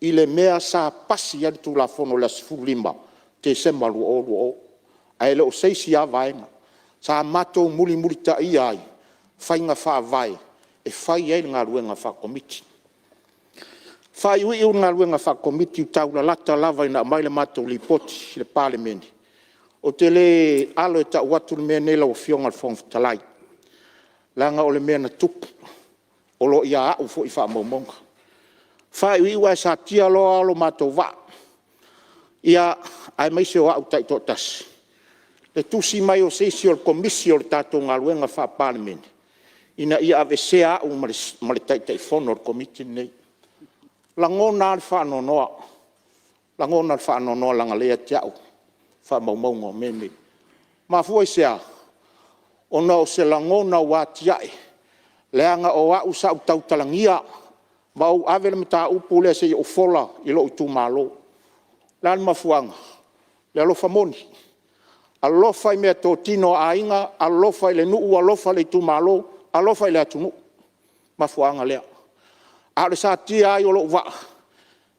i le mea sa pasi ai le Tulafono i le aso 15 Tesema 2020, ae le o se isi lava vaega. Sa matou mulimulitaia ai faiga faavae e fai ai le galuega faa-Komiti. Faaiuiu le galuega faa-Komiti, taulalata lava ina aumai le matou Lipoti i le Palemene, ou te le alo e tau atu le mea lenei lau Afioga i le Fofoga Fetalai, leaga o le mea na tupu, o lo o ia au foi faamaumauga. Faaiuiu ae satia loa lo matou vaa, aemaise o au taitoatasi, le tusi mai o se isi o le Komisi o le tatou Galuega Faa-Palemene, ina ia aveesea au ma le Taitaifono o le Komiti lenei. E lagona lava le faanoanoa, lagona le faanoanoa leaga o lea e ia te au faamaumauga o mea nei. E mafua i se a? Ona o se lagona ua atiae, leaga o au sa ou tautalagia ma ou ave le mataupu lea se i ou fola i lou itumalo. O le a le mafuaaga? O le alofa moni, alofa i meatotino a aiga, alofa i le nuu, alofa i le itumalo, alofa i le atunuu. O le mafuaaga lea. A o le satia ai o lou vaa,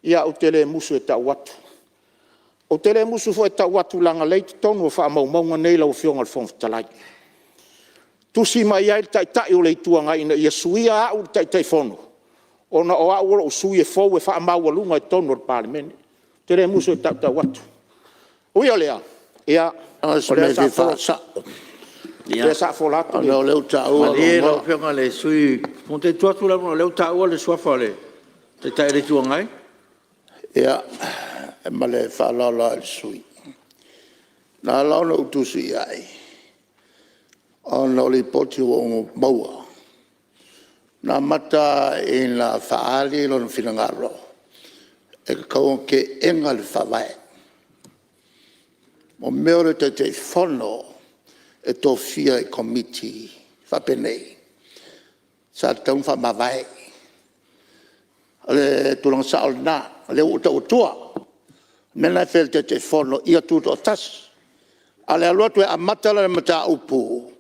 ia ou te le musu e tau atu. Ou te le musu foi e tau atu leaga o lea e i totonu o faamaumauga nei lau Afioga i le Fofoga Fetalai, tusi mai ai le Taitai o le Itu Agai ina ia suia au i le Taitaifono, ona o au o lou sui usufono e fou e faamaualuga i totonu o le Palemene. Ou te le musu e tautau atu. Ui o lea, ia, o lea sa fola atu le… Ona o lea ua taua lou igoa… Malie lau Afioga i le Sui Fofoga Fetalai, se i tuu atu le avanoa o lea ua taua le suafa o le Taitai o le Itu Agai. Ia, ma le faaaloalo lava i le sui usufono. Na ala ona ou tusi i ai, ona o Lipoti ua ou maua, na amata ina faaali lona finagalo e tatau ona teena le Faavae. O mea o le Taitaifono e tofia i Komiti faapenei, sa tatau ona faamavae. O le tulaga sao lena, o lea ua ou tau atua. O le mea lena e fai e le Taitaifono ia tutoatasi. A o le alu atu e amata lana mataupu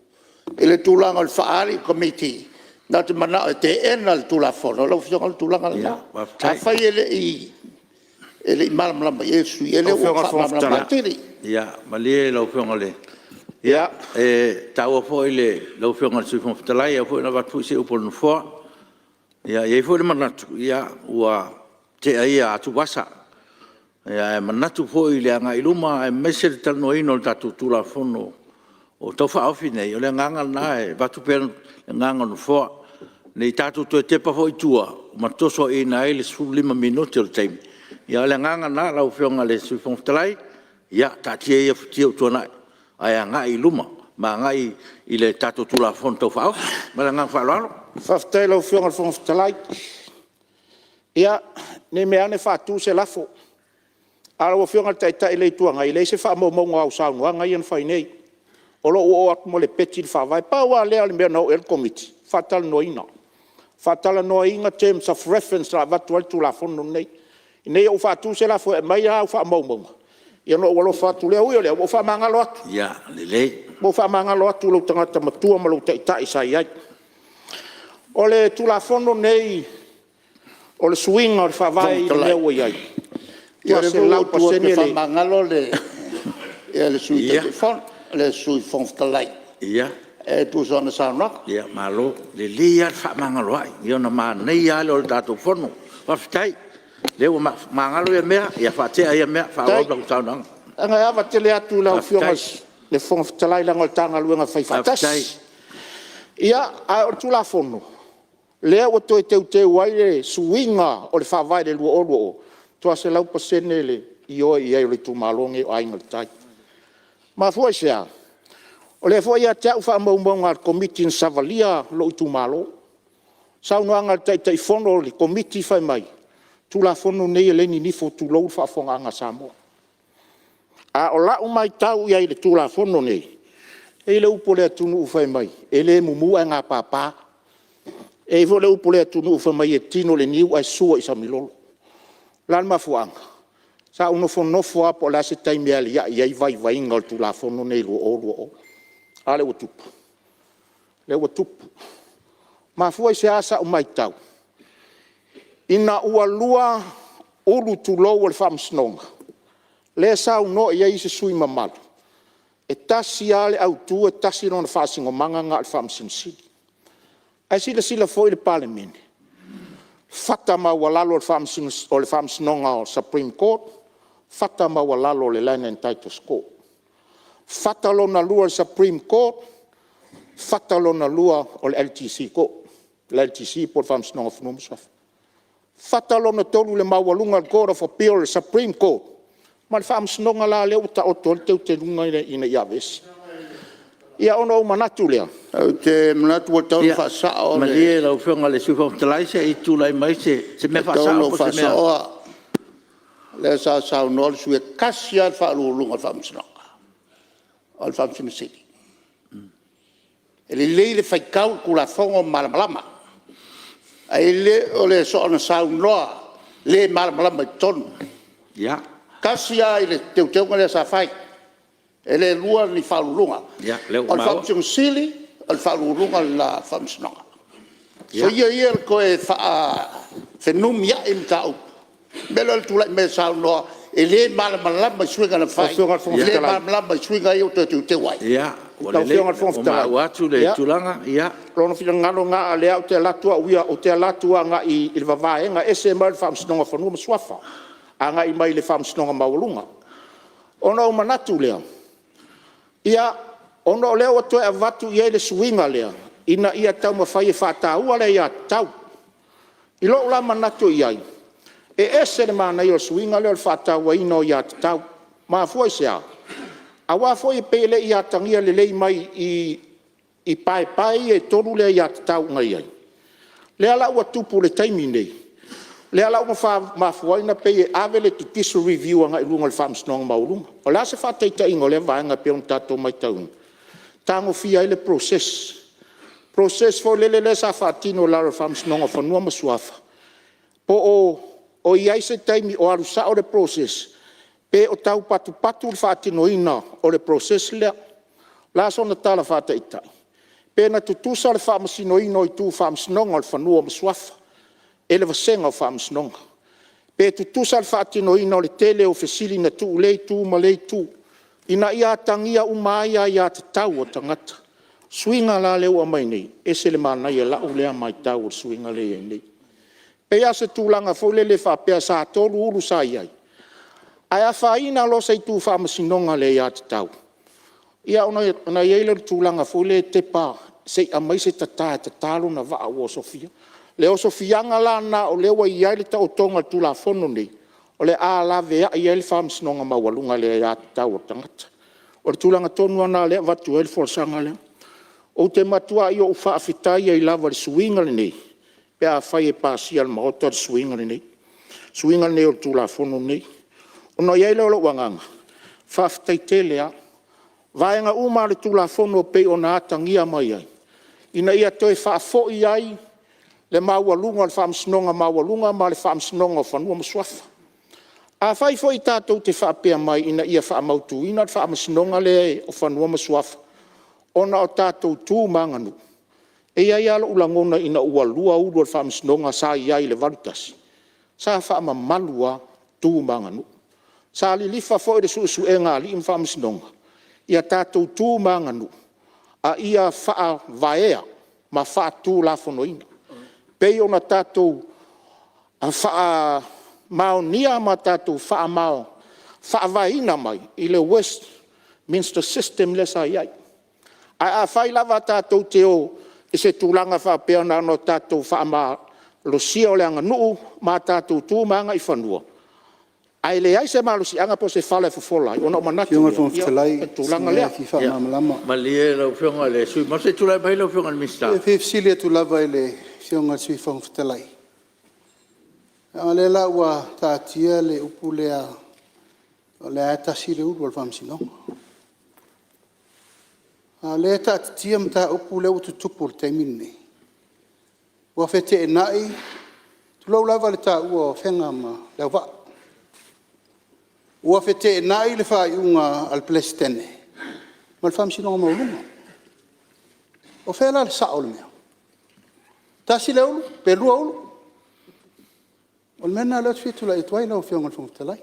i le tulaga o le faaali i le Komiti na te manao e teena le Tulafono, lau Afioga o le tulaga lena. Afai e le i malamalama i ai le sui usufono, ia lea ua ou faamalamalama atili. Ia malie lau Afioga i le… Ia, e taua foi lau Afioga i le Sui Fofoga Fetalai, e ao foi ona avatu se upu a le Nofoa. E i ai foi le manatu ua tea ia atuvasa, ae manatu foi i le agai i luma aemaise le talanoaina o le tatou Tulafono o Tau Faaofi nei, o le agaga lena e avatu pea le agaga o le Nofoa. Ne i tatou toe tepa foi i tua ma tosoaina ai le 15 minute o le taimi. A o le agaga lena lau Afioga i le Sui Fofoga Fetalai, ia taatia ia futia ua tuanai ae agai i luma ma agai i le tatou Tulafono Tau Faaofi. Ma le agaga faaaloalo. Faafetai i lau Afioga i le Fofoga Fetalai. Ia, ne i meaane faatu se lafo, ae lau Afioga i le Taitai o le Itu Agai, e leai se faamaumauga o au saunoaga ia na fai nei. O lou oo atu ma le peti le Faavae. Pau lava lea o le mea na oo i ai le Komiti, faatalanoaina. Faatalanoaina terms of reference na avatu ai le Tulafono lenei. Ne i ou faatu se lafo e aumai au faamaumauga, ia ona ou alofa atu lea. Ui o lea, ua ou faamagalo atu. Ua ou faamagalo atu i lou tagata matua ma lou Taitai sa i ai. O le Tulafono lenei o le suiga o le Faavae i le mea ua i ai, e Ia o lea foi ua ou tu atu e faamagalo le Sui Taitaifono, le Sui Fofoga Fetalai e tusa o ana saunoaga. Malo. Lelei lava le fefaamagaloai, ia ona manaia lava lea o le tatou Fono. Faafetai o lea ua magalo ia mea, ia faatea ia mea, faaauau lau saunoaga. Leaga e ava tele atu i lau Afioga i le Fofoga Fetalai leaga o le ta galuega e faifaatasi. Ia, a o le Tulafono lea ua toe teuteu ai le suiga o le Faavae i le 2020, e matua 100% le ioe i ai o le itumalo lenei o Aiga i le Tai. E mafua i se a? O lea foi e ia te au faamaumauga a le Komiti na savalia lou itumalo, saunoaga a le Taitaifono o le Komiti fai mai, o le Tulafono lenei e le ninifo tulou le faafofogaaga a Samoa. A o lau matau i ai i le Tulafono lenei, e i ai le upu a le atunuu fai mai, e le mumu ae gapapa. E i ai foi le upu a le atunuu fai mai e tino i le niu ae sua i samilolo. O le a le mafuaaga? Sa ou nofonofo lava po o le a se taimi e aliae ai vaivaiga o le Tulafono lenei 2020. A lea ua tupu? Lea ua tupu. E mafua i se a sau matau? Ina ua lua ulu tulou o le Faamasinoga, lea e saunoa i ai isi sui usufono mamalu, e tasi lava le autu e tasi lona faasinomaga na o le Faamasino Sili. Ae silasila foi le Palemene, fata maualalo o le Faamasinoga o le Supreme Court, fata maualalo o le Land and Titles Court. Fata lona lua o le Supreme Court, fata lona lua o le LTC po o le Faamasinoga o Fanua ma Suafa. Fata lona tolu i le maualuga o le Court of Appeal o le Supreme Court, ma le Faamasinoga la lea ua taoto ai le teuteuga ina ia aveese. Ia ona ou manatu lea… Ou te manatu ua tatau ona faasao le… Malie lau Afioga i le Sui Fofoga Fetalai se i tulai mai se mea faasao po o se mea… E tatau ona ou faasaoa, lea sa saunoa le sui usufono e tasi lava le Faauluuluga o le Faamasinoga, o le Faamasino Sili. E lelei le faitau i le Tulafono ma malamalama, ae le o le soona saunoa le malamalama i totonu. E tasi lava i le teuteuga lea sa fai, e le lua ni Faauluuluga. O le Faamasino Sili o le Faauluuluga lena a le Faamasinoga. Soia ia le toe fenumiai mataupu. O le mea lea o le tulai mai e saunoa e le malamalama i suiga na fai, e le malamalama i suiga ia ua toe teuteu ai. Ua Lau lelei Afioga i le Fofoga ua maua atu le Fetalai, tulaga. O lona finagalo lena, a o lea ou te alu atu au ia, ou te alu atu agai i le vavaega ese mai o le Faamasinoga o Fanua ma Suafa, agai mai i le Faamasinoga Maualuga. Ona ou manatu lea, ia ona o lea ua toe avatu i ai le suiga lea ina ia taumafai e faataua le aiatatau. I lou la manatu i ai, e ese le manaia o le suiga lea o le faatauaina o aiatatau. Mafua i se a? Aua foi e pei e le i atagia lelei mai i paepae ia e tolu le aiatatau na i ai. Lea la ua tupu i le taimi lenei, Lea la ua mafua ai ona pei e ave le Judicial Review agai i luga o le Faamasinoga Maualuga. O le a se faataitaiga o lea vaega e pei ona tatou matauina? Tagofia ai le process, process foi lele lea sa faatino i lalo o le Faamasinoga o Fanua ma Suafa, po o i ai se taimi o alu sao le process pe o taupatupatu le faatinoina o le process lea. O le a sona tala faataitai? Pe na tutusa le faamasinoina o itu o Faamasinoga o Fanua ma Suafa e le vasega o Faamasinoga. Pe tutusa le faatinoina o le tele o fesili na tuu i lea itu ma lea itu ina ia atagia uma ai aiatatau a tagata. O suiga la lea ua aumai nei, e ese le manaia i lau lea matau i le suiga lea e i ai nei. E pei lava o se tulaga foi lele faapea sa 3 ulu sa i ai, ae afaina loa se itu Faamasinoga i le aiatatau, ia ona i ai lea o le tulaga foi lea e tepa se i aumai se tata e tata lona vaa ua osofia. Le osofiaga la lena o lea ua i ai le taotoga o le Tulafono lenei, o le a laveai ai le Faamasinoga Maualuga i le aiatatau a le tagata. O le tulaga tonu lava lena o lea e avatu ai le folasaga lea. Ou te matuai ou faafetai ai lava i le suiga lenei pe afai e pasia e le Maota le suiga lenei, suiga lenei o le Tulafono lenei. Ona i ai lea o lou agaga, faafetai tele lava. O vaega uma lava o le Tulafono e pei ona atagia mai ai, ina ia toe faafoi ai le maualuga o le Faamasinoga Maualuga ma le Faamasinoga o Fanua ma Suafa. Afai foi tatou te faapea mai ina ia faamautuina le Faamasinoga lea o Fanua ma Suafa ona o tatou tu ma aganuu, e i ai lava lou lagona ina ua lua ulu o le Faamasinoga sa i ai i le 81, sa faamamalu lava tu ma aganuu. Sa lilifa foi le suesuega a alii ma Faamasinoga ia tatou tu ma aganuu a ia faavaea ma faatulafonoina. E pei ona tatou faamaonia ma tatou faavaeina mai i le Westminster System lea sa i ai. Ae afai lava tatou te o i se tulaga faapea na ona tatou faamalosia o le aganuu ma tatou tu ma agaifanua, ae leai se malosiaga po o se fala e fofola ai, ona ou manatu Lau lea, Afioga i le Fofoga Fetalai o le o si tulaga mea lea. e fia faamalamalama. Malie lau Afioga i le sui usufono mamalu, se i tulai mai lau Afioga i le Minisita. E fia fesili atu lava i le Afioga i le Sui Fofoga Fetalai, leaga o lea la ua taatia le upu lea o lea lava e tasi le ulu o le Faamasinoga. A o lea e taatitia le mataupu lea ua tutupu i le taimi lenei, ua feteenai, tulou lava le taua o Afega ma Leauvaa. Ua feteenai le faaiuga a le Peresetene ma le Faamasinoga Maualuga. O fea la le sao o le mea? Tasi le ulu pe lua ulu? O le mea lena o lea ou te fia tulai atu ai lau Afioga i le Fofoga Fetalai,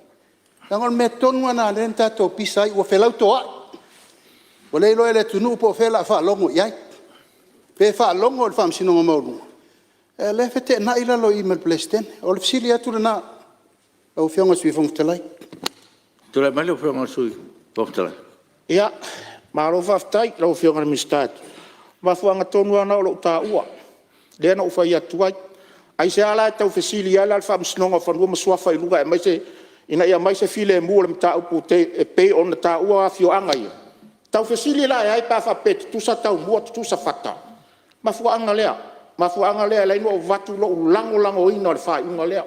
leaga o le mea tonu lava lena o lea na tatou pisa ai, ua felautoai, ua le iloa e le atunuu po o fea o le a faalogo i ai, pe faalogo i le Faamasinoga Maualuga, a o lea e feteenai lalo i i ma le Peresetene. O le fesili atu lena lau Afioga i le Sui Fofoga Fetalai. Tulai mai lau Afioga i le Sui Fofoga Fetalai. Ia, malo faafetai i lau Afioga i le Minisita. O le mafuaaga tonu lava lena o lou taua, lea na ou fai atu ai. Aisea la e tau fesili ai la le Faamasinoga o Fanua ma Suafa i luga ina ia aumai se filemu o le mataupu e pei ona taua afioaga ia? E tau fesili la i ai pe a faapea e tutusa taumua tutusa fata? O le mafuaaga lea e ala ai ona ou avatu lou lagolagoina o le faaiuga lea.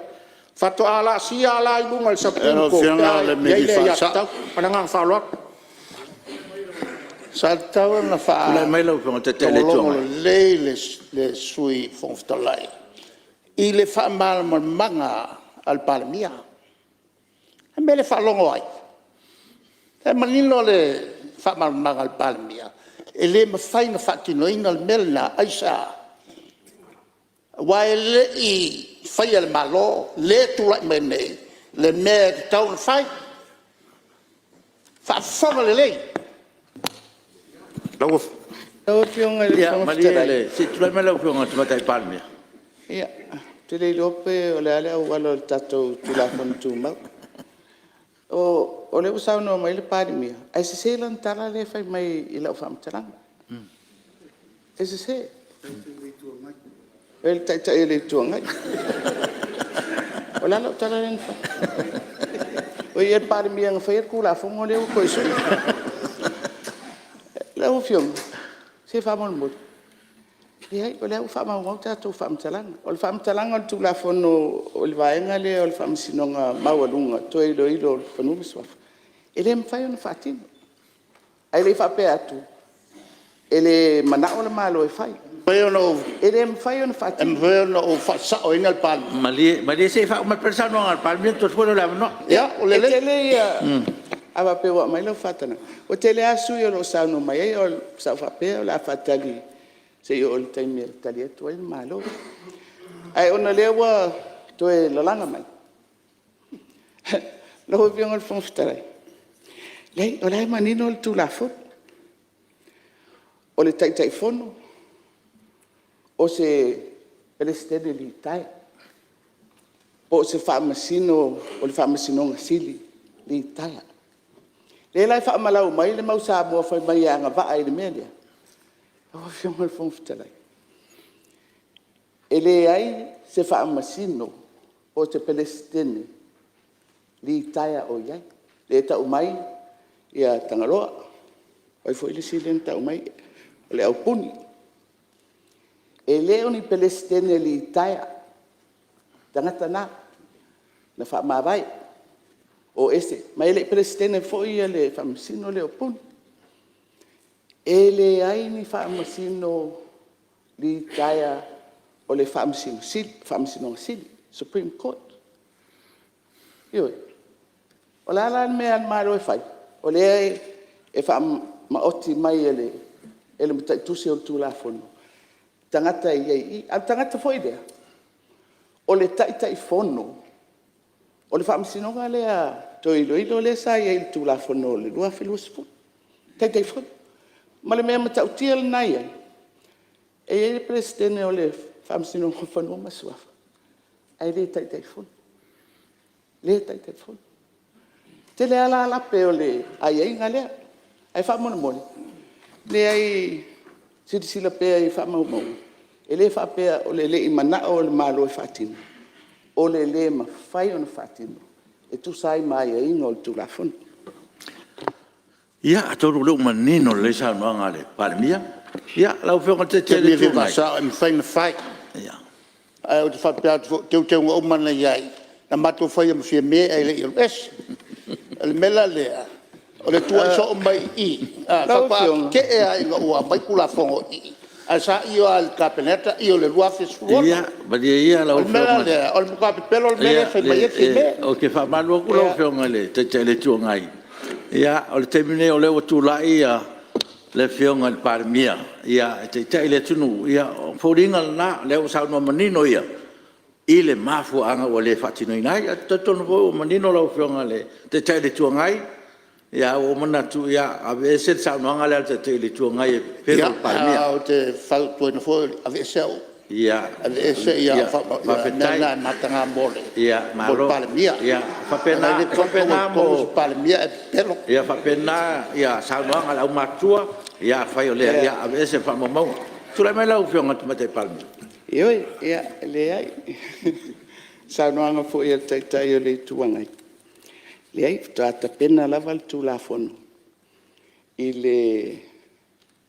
Faatoa laasia lava la i luga o le Supreme Court pe a i ai le aiatatau. Ma le agaga faaaloalo. Sa tatau ona Tulai mai lau Afioga i le Taitai o le Itu faalogologo Agai. lelei le Sui Fofoga Fetalai i le faamalamalamaga a le Palemia. O le a le mea e le faalogo ai? O lea e manino le faamalamalamaga a le Palemia, e le mafai ona faatinoina le mea lena. Aisea? Aua e le i faia e le Malo lea e tulai mai nei le mea e tatau ona fai. Faafofoga lelei! Lau Afioga i le Ia Fofoga malie Fetalai, se i tulai mai lau Afioga i le Tamaitai Palemia. Ou te le iloa pe o le a le auala o le tatou Tulafono Tumau. O lea ua saunoa mai le Palemia ae sese lana tala lea e fai mai i lau faamatalaga. E sese. O le Taitai o le Itu Agai. O le a lau tala lea na fai? O ia le Palemia na faia le Tulafono lea ua toe sui. Lau Afioga, se faamolemole. Leai, o lea ua faamaumau tatou faamatalaga. O le faamatalaga o le Tulafono o le vaega lea o le Faamasinoga Maualuga Toe Iloilo o Fanua ma Suafa, e le mafai ona faatino. Ae le i faapea atu e le manao le Malo e fai. E le mafai ona faatino. E mafai ona ou faasaoina le Palemia? Malie, malie se i faauma mai pea le saunoaga a le Palemia ona tuu atu foi lea o le avanoa. Ia, e tele ia… A faapea ua aumai lau faatanaga, ua tele lava sui usufono o lo o saunoa mai ai, sa ou faapea o le a faatali se i oo i le taimi e tali atu ai le Malo. Ae ona o lea ua toe lalaga mai, lau Afioga i le Fofoga Fetalai, leai o la e manino le Tulafono, o le Taitaifono o se Peresetene litaea, po o se Faamasino o le Faamasinoga Sili litaea. Lea la e faamalau mai le mau Samoa fai mai e agavaa i le mea lea. Lau Afioga i le Fofoga Fetalai, e leai se Faamasino po o se Peresetene litaea o i ai, lea e tau mai Tagaloa, o ai foi le isi lea na tau mai? O le Aupuni. E le o ni Peresetene litaea tagata na, na faamavae, o ese, ma e le i Peresetene foi le Faamasino lea o Puni. E leai ni Faamasino litaea o le Faamasino Sili, Faamasinoga Sili, Supreme Court. Ioe. O le a la le mea a le Malo e fai? O lea e faamaoti mai e le mataitusi o le Tulafono tagata e i ai i i. A o le tagata foi lea, o le Taitaifono o le Faamasinoga lea Toe Iloilo lea sa i ai i le Tulafono o le 2020, Taitaifono. Ma le mea matautia lena e i ai, e i ai le Peresetene o le Faamasinoga o Fanua ma Suafa ae le Taitaifono, le Taitaifono. E tele lava la lape o le aiaiga lea, ae faamolemole, leai, silasila pea i faamaumauga, e le faapea o le le i manao o le Malo e faatino, o le le mafai ona faatino e tusa ai ma aiaiga o le Tulafono. Ia, atonu o lea ua manino lelei le saunoaga a le Palemia. Ia, lau Afioga i le Taitai o le Itu Agai. E mafai ona fai, ae ou te faapea atu foi o teuteuga uma na i ai, na matou faia ma Fiame ae le i alu ese. O le mea la lea, o le tuuai soo mai i i, faatoa tetee lava ina ua aumai Tulafono i i, ae sa io lava i le Kapeneta ia o le 2016. Ia, malie ia lau O le mea la Afioga. lea, o le matua pepelo le mea lea e fai mai ai Fiame. Ou te faamalulu atu lau Afioga i le Taitai o le Itu Agai, o le taimi lenei o lea ua tulai le Afioga i le Palemia e taitai le atunuu. Ia o foliga lena o lea ua saunoa manino ia i le mafuaaga ua le faatinoina ai. Ae ou te talitonu foi ua manino lau Afioga i le Taitai o le Itu Agai. Ae ua ou manatu, ia aveese le saunoaga lea a le Taitai o le Itu Agai e pepelo i le Palemia. Ia, ou te fautuaina foi, aveese au, aveese au mea na e mataga mo le Palemia. Leaga e le tatau ona fai i totonu o se Palemia ae pepelo. Ia faapena saunoaga a le aumatutua. Afai o lea, ia aveese ma faamaumauga. Tulai mai lau Afioga i le Tamaitai Palemia. Ioe, e leai. O le saunoaga foi a le Taitai o le Itu Agai, leai, faatoa tapena lava le Tulafono i le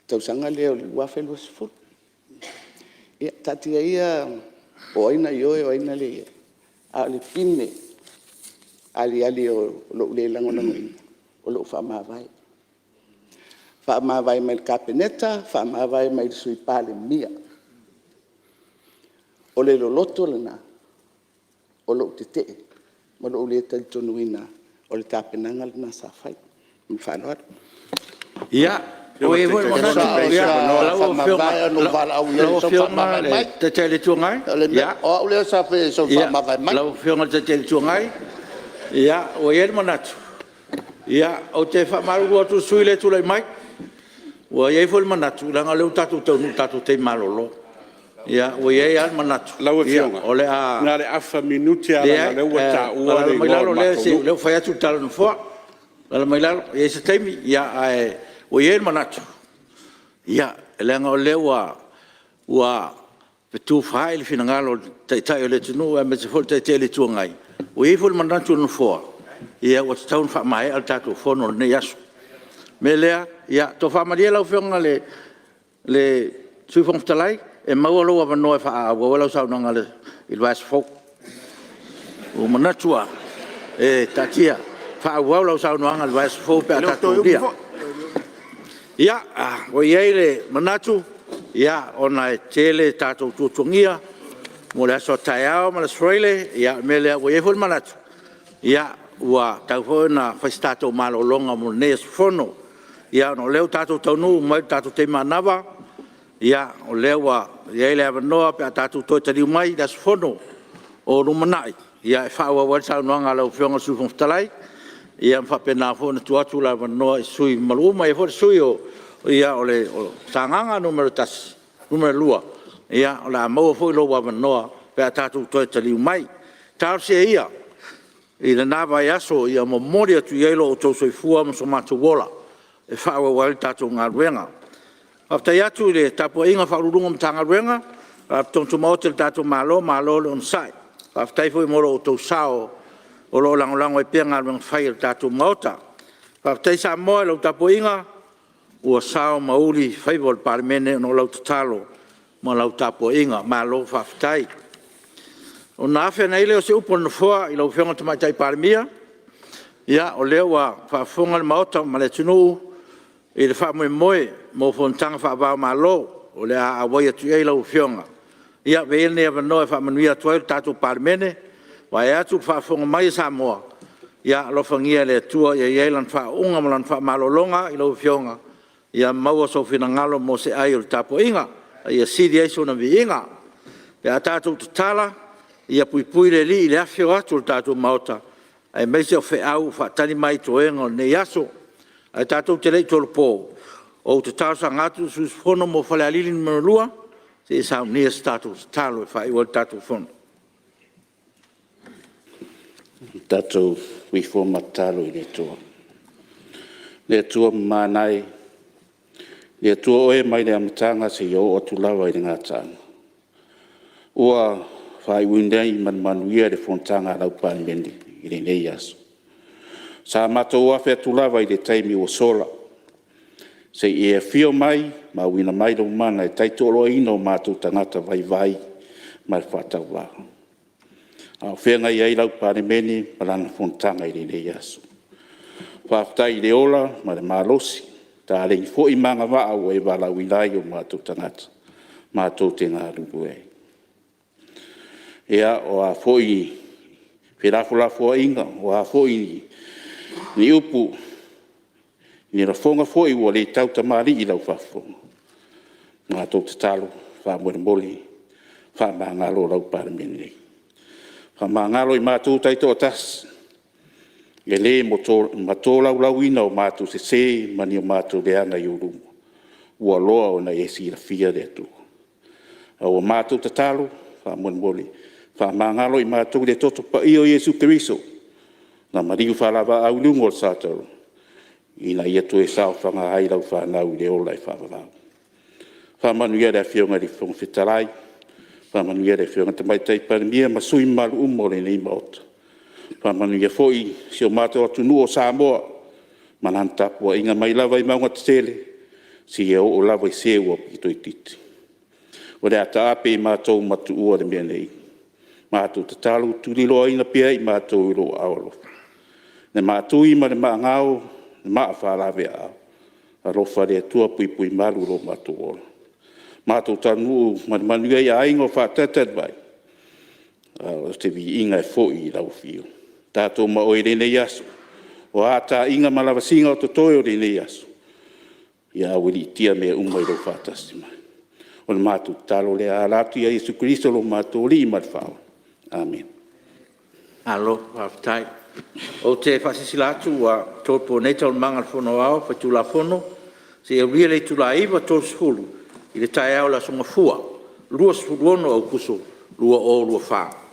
tausaga lea o le 2020. Ia taatia ia po o ai na ioe o ai na le ioe, a o le pine aliali o lou le lagolagoina, o lou faamavae. Faamavae mai le Kapeneta, faamavae mai le Sui Palemia. O le loloto lena o lou tetee ma lou le talitonuina o le tapenaga lena sa fai. Ma le faaaloalo. Ia, ua i ai foi le manatu E lau sao sa Afioga faamavae i ona ou valaau i ai le e sau faamavae mai. Taitai o le Itu Agai, O au lea sa faia e sau faamavae mai. Lau Afioga i le Taitai o le Itu Agai, ua i ai le manatu, ou te faamalulu atu i le sui usufono lea e tulai mai, ua i ai foi le manatu, leaga o lea ua tatou taunuu i le tatou taimi malolo. Ua i ai lava le manatu Lau Afioga, o le a… na o le afa minute lava leaga o lea ua taua Leai, le alaala mai igoa o lalo le matou o nuu. lea ua fai atu le tala a le Nofoa. Alaala mai lalo, e i ai se taimi. Ae ua i ai le manatu, leaga o lea ua fetufaai le finagalo o le Taitai o le atunuu aemaise foi o le Taitai o le Itu Agai. Ua i ai foi le manatu o le Nofoa, ua tatau ona faamaea le tatou fono i lenei aso. O le mea lea, ia tofa malie lau Afioga i le Sui Fofoga Fetalai, e maua lou avanoa e faaauau ai lau saunoaga i le vaiaso fou. Ua ou manatu lava, e taatia, faaauau lau saunoaga i le vaiaso fou pe a tatou aulia. E le o toe umi foi. Ia, ua i ai le manatu, ona e tele tatou tuatuagia mo le aso a taeao ma le aso Faraile, o le mea lea ua i ai foi le manatu, ua tatau foi ona fai se tatou malologa mo lenei aso Fono. Ia ona o lea ua tatou taunuu mai i le tatou taimi manava, o lea ua i ai le avanoa pe a tatou toe taliu mai i le aso Fono o lumanai e faaauau ai le saunoaga a lau Afioga i le Sui Fofoga Fetalai, ma faapena foi ona tuu atu le avanoa i sui usufono mamalu uma. E i ai foi le sui usufono mo Sagaga 2, ia o le a maua foi lou avanoa pe a tatou toe taliu mai. Talosia ia i lena vaiaso ia momoli atu i ai lo outou soifua ma so matou ola e faaauau ai le tatou galuega. Faafetai atu i le tapuaiga a Ofisa Sili o Pulega o Matagaluega ma Faalapotopotoga Tumaoti a le tatou Malo, malo le onosai, faafetai foi mo lo outou sao o lo o lagolago ai pea galuega fai a le tatou Maota. Faafetai Samoa i lau tapuaiga, ua sao ma uli faiva o le Palemene ona o lau tatalo ma lau tapuaiga, malo faafetai. Ona afe nei lea o se upu a le Nofoa i lau Afioga i le Tamaitai Palemia, ia o lea ua faafofoga le Maota ma le atunuu i le faamoemoe mo fonotaga faava-o-Malo o le a auai atu i ai lau Afioga. Ia avea ia lenei avanoa e faamanuia atu ai le tatou Palemene, vaeatu le faafofoga mai a Samoa, ia alofagia e le Atua ia i ai Lana faauuga ma Lana faamalologa i lau Afioga, ia maua sou finagalo mo se ai o le tapuaiga, a ia sili ai sona viiga. Pe a tatou tatala, ia puipui le Alii i le afifio atu o le tatou Maota, aemaise o feau o faatali mai i toega o lenei aso. Ae tatou te le i tolopo, ou te talosaga atu i le sui usufono mo Falealili 2, se i e saunia se tatou tatalo e faaiu ai le tatou Fono. Tatou ifo ma tatalo i le Atua. Le Atua mamana e, le Atua oe mai le amataga seia oo atu lava i le gataaga, ua faaiuina nei ma le manuia le fonotaga a lau Palemene i lenei aso. Sa matou afe atu lava i le taimi ua sola se i e afio mai ma auina mai lou mana e tautoaluaina o matou tagata vaivai ma le faatauvaa. A o feagai ai lau Palemene ma lana fonotaga i lenei aso. Faafetai i le ola ma le malosi, taleni foi ma agavaa ua e valaauina ai o matou tagata matou te galulue ai. Ia, o a foi felafolafoaiga, o a foi ni upu, ni lafoga foi ua le tautamalii i lau faafofoga, matou tatalo faamolemole, faamagalo lau Palemene nei. Faamagalo i matou taitoatasi e le tolaulauina o matou sese ma ni o matou leaga i ou luma, ua loa ona e silafia le Atua. A ua matou tatalo faamolemole, faamagalo i matou i le toto paia o Iesu Keriso na maliu faavalaau i luga o le satalo ina ia toe saofaga ai lau fanau i le ola e faavavau. Faamanuia i le Afioga i le Fofoga Fetalai, faamanuia i le Afioga i le Tamaitai Palemia ma sui usufono mamalu uma o lenei Maota. Faamanuia foi i si o matou atunuu o Samoa ma lana tapuaiga mai lava i mauga tetele seia oo lava i se ua aupito itiiti. O le a taape i matou matua le mea nei. Matou tatalo, tuliloaina pea i matou i lou aao alofa, le maa tui ma le maa gao, le maa faalaveaao. Alofa le Atua puipui malu lo matou ola. Matou taunuu ma le manuia i aiga o faatalitali mai, a o se viiga e foi i lau afio. Tatou ma oe i lenei aso, o a taiga ma lavasiga o totoe o lenei aso, ia aualiitia mea uma i lou faatasi mai. O le matou tatalo lea ia ala atu ia Iesu Keriso lo matou Alii ma le Faaola. Amene. Malo faafetai. Ou te faasilasila atu ua tolopo nei Taualumaga a le Fono Aoao Faitulafono seia aulia le itula e 9:30 i le taeao o le aso Gafua, 26 Aokuso 2024.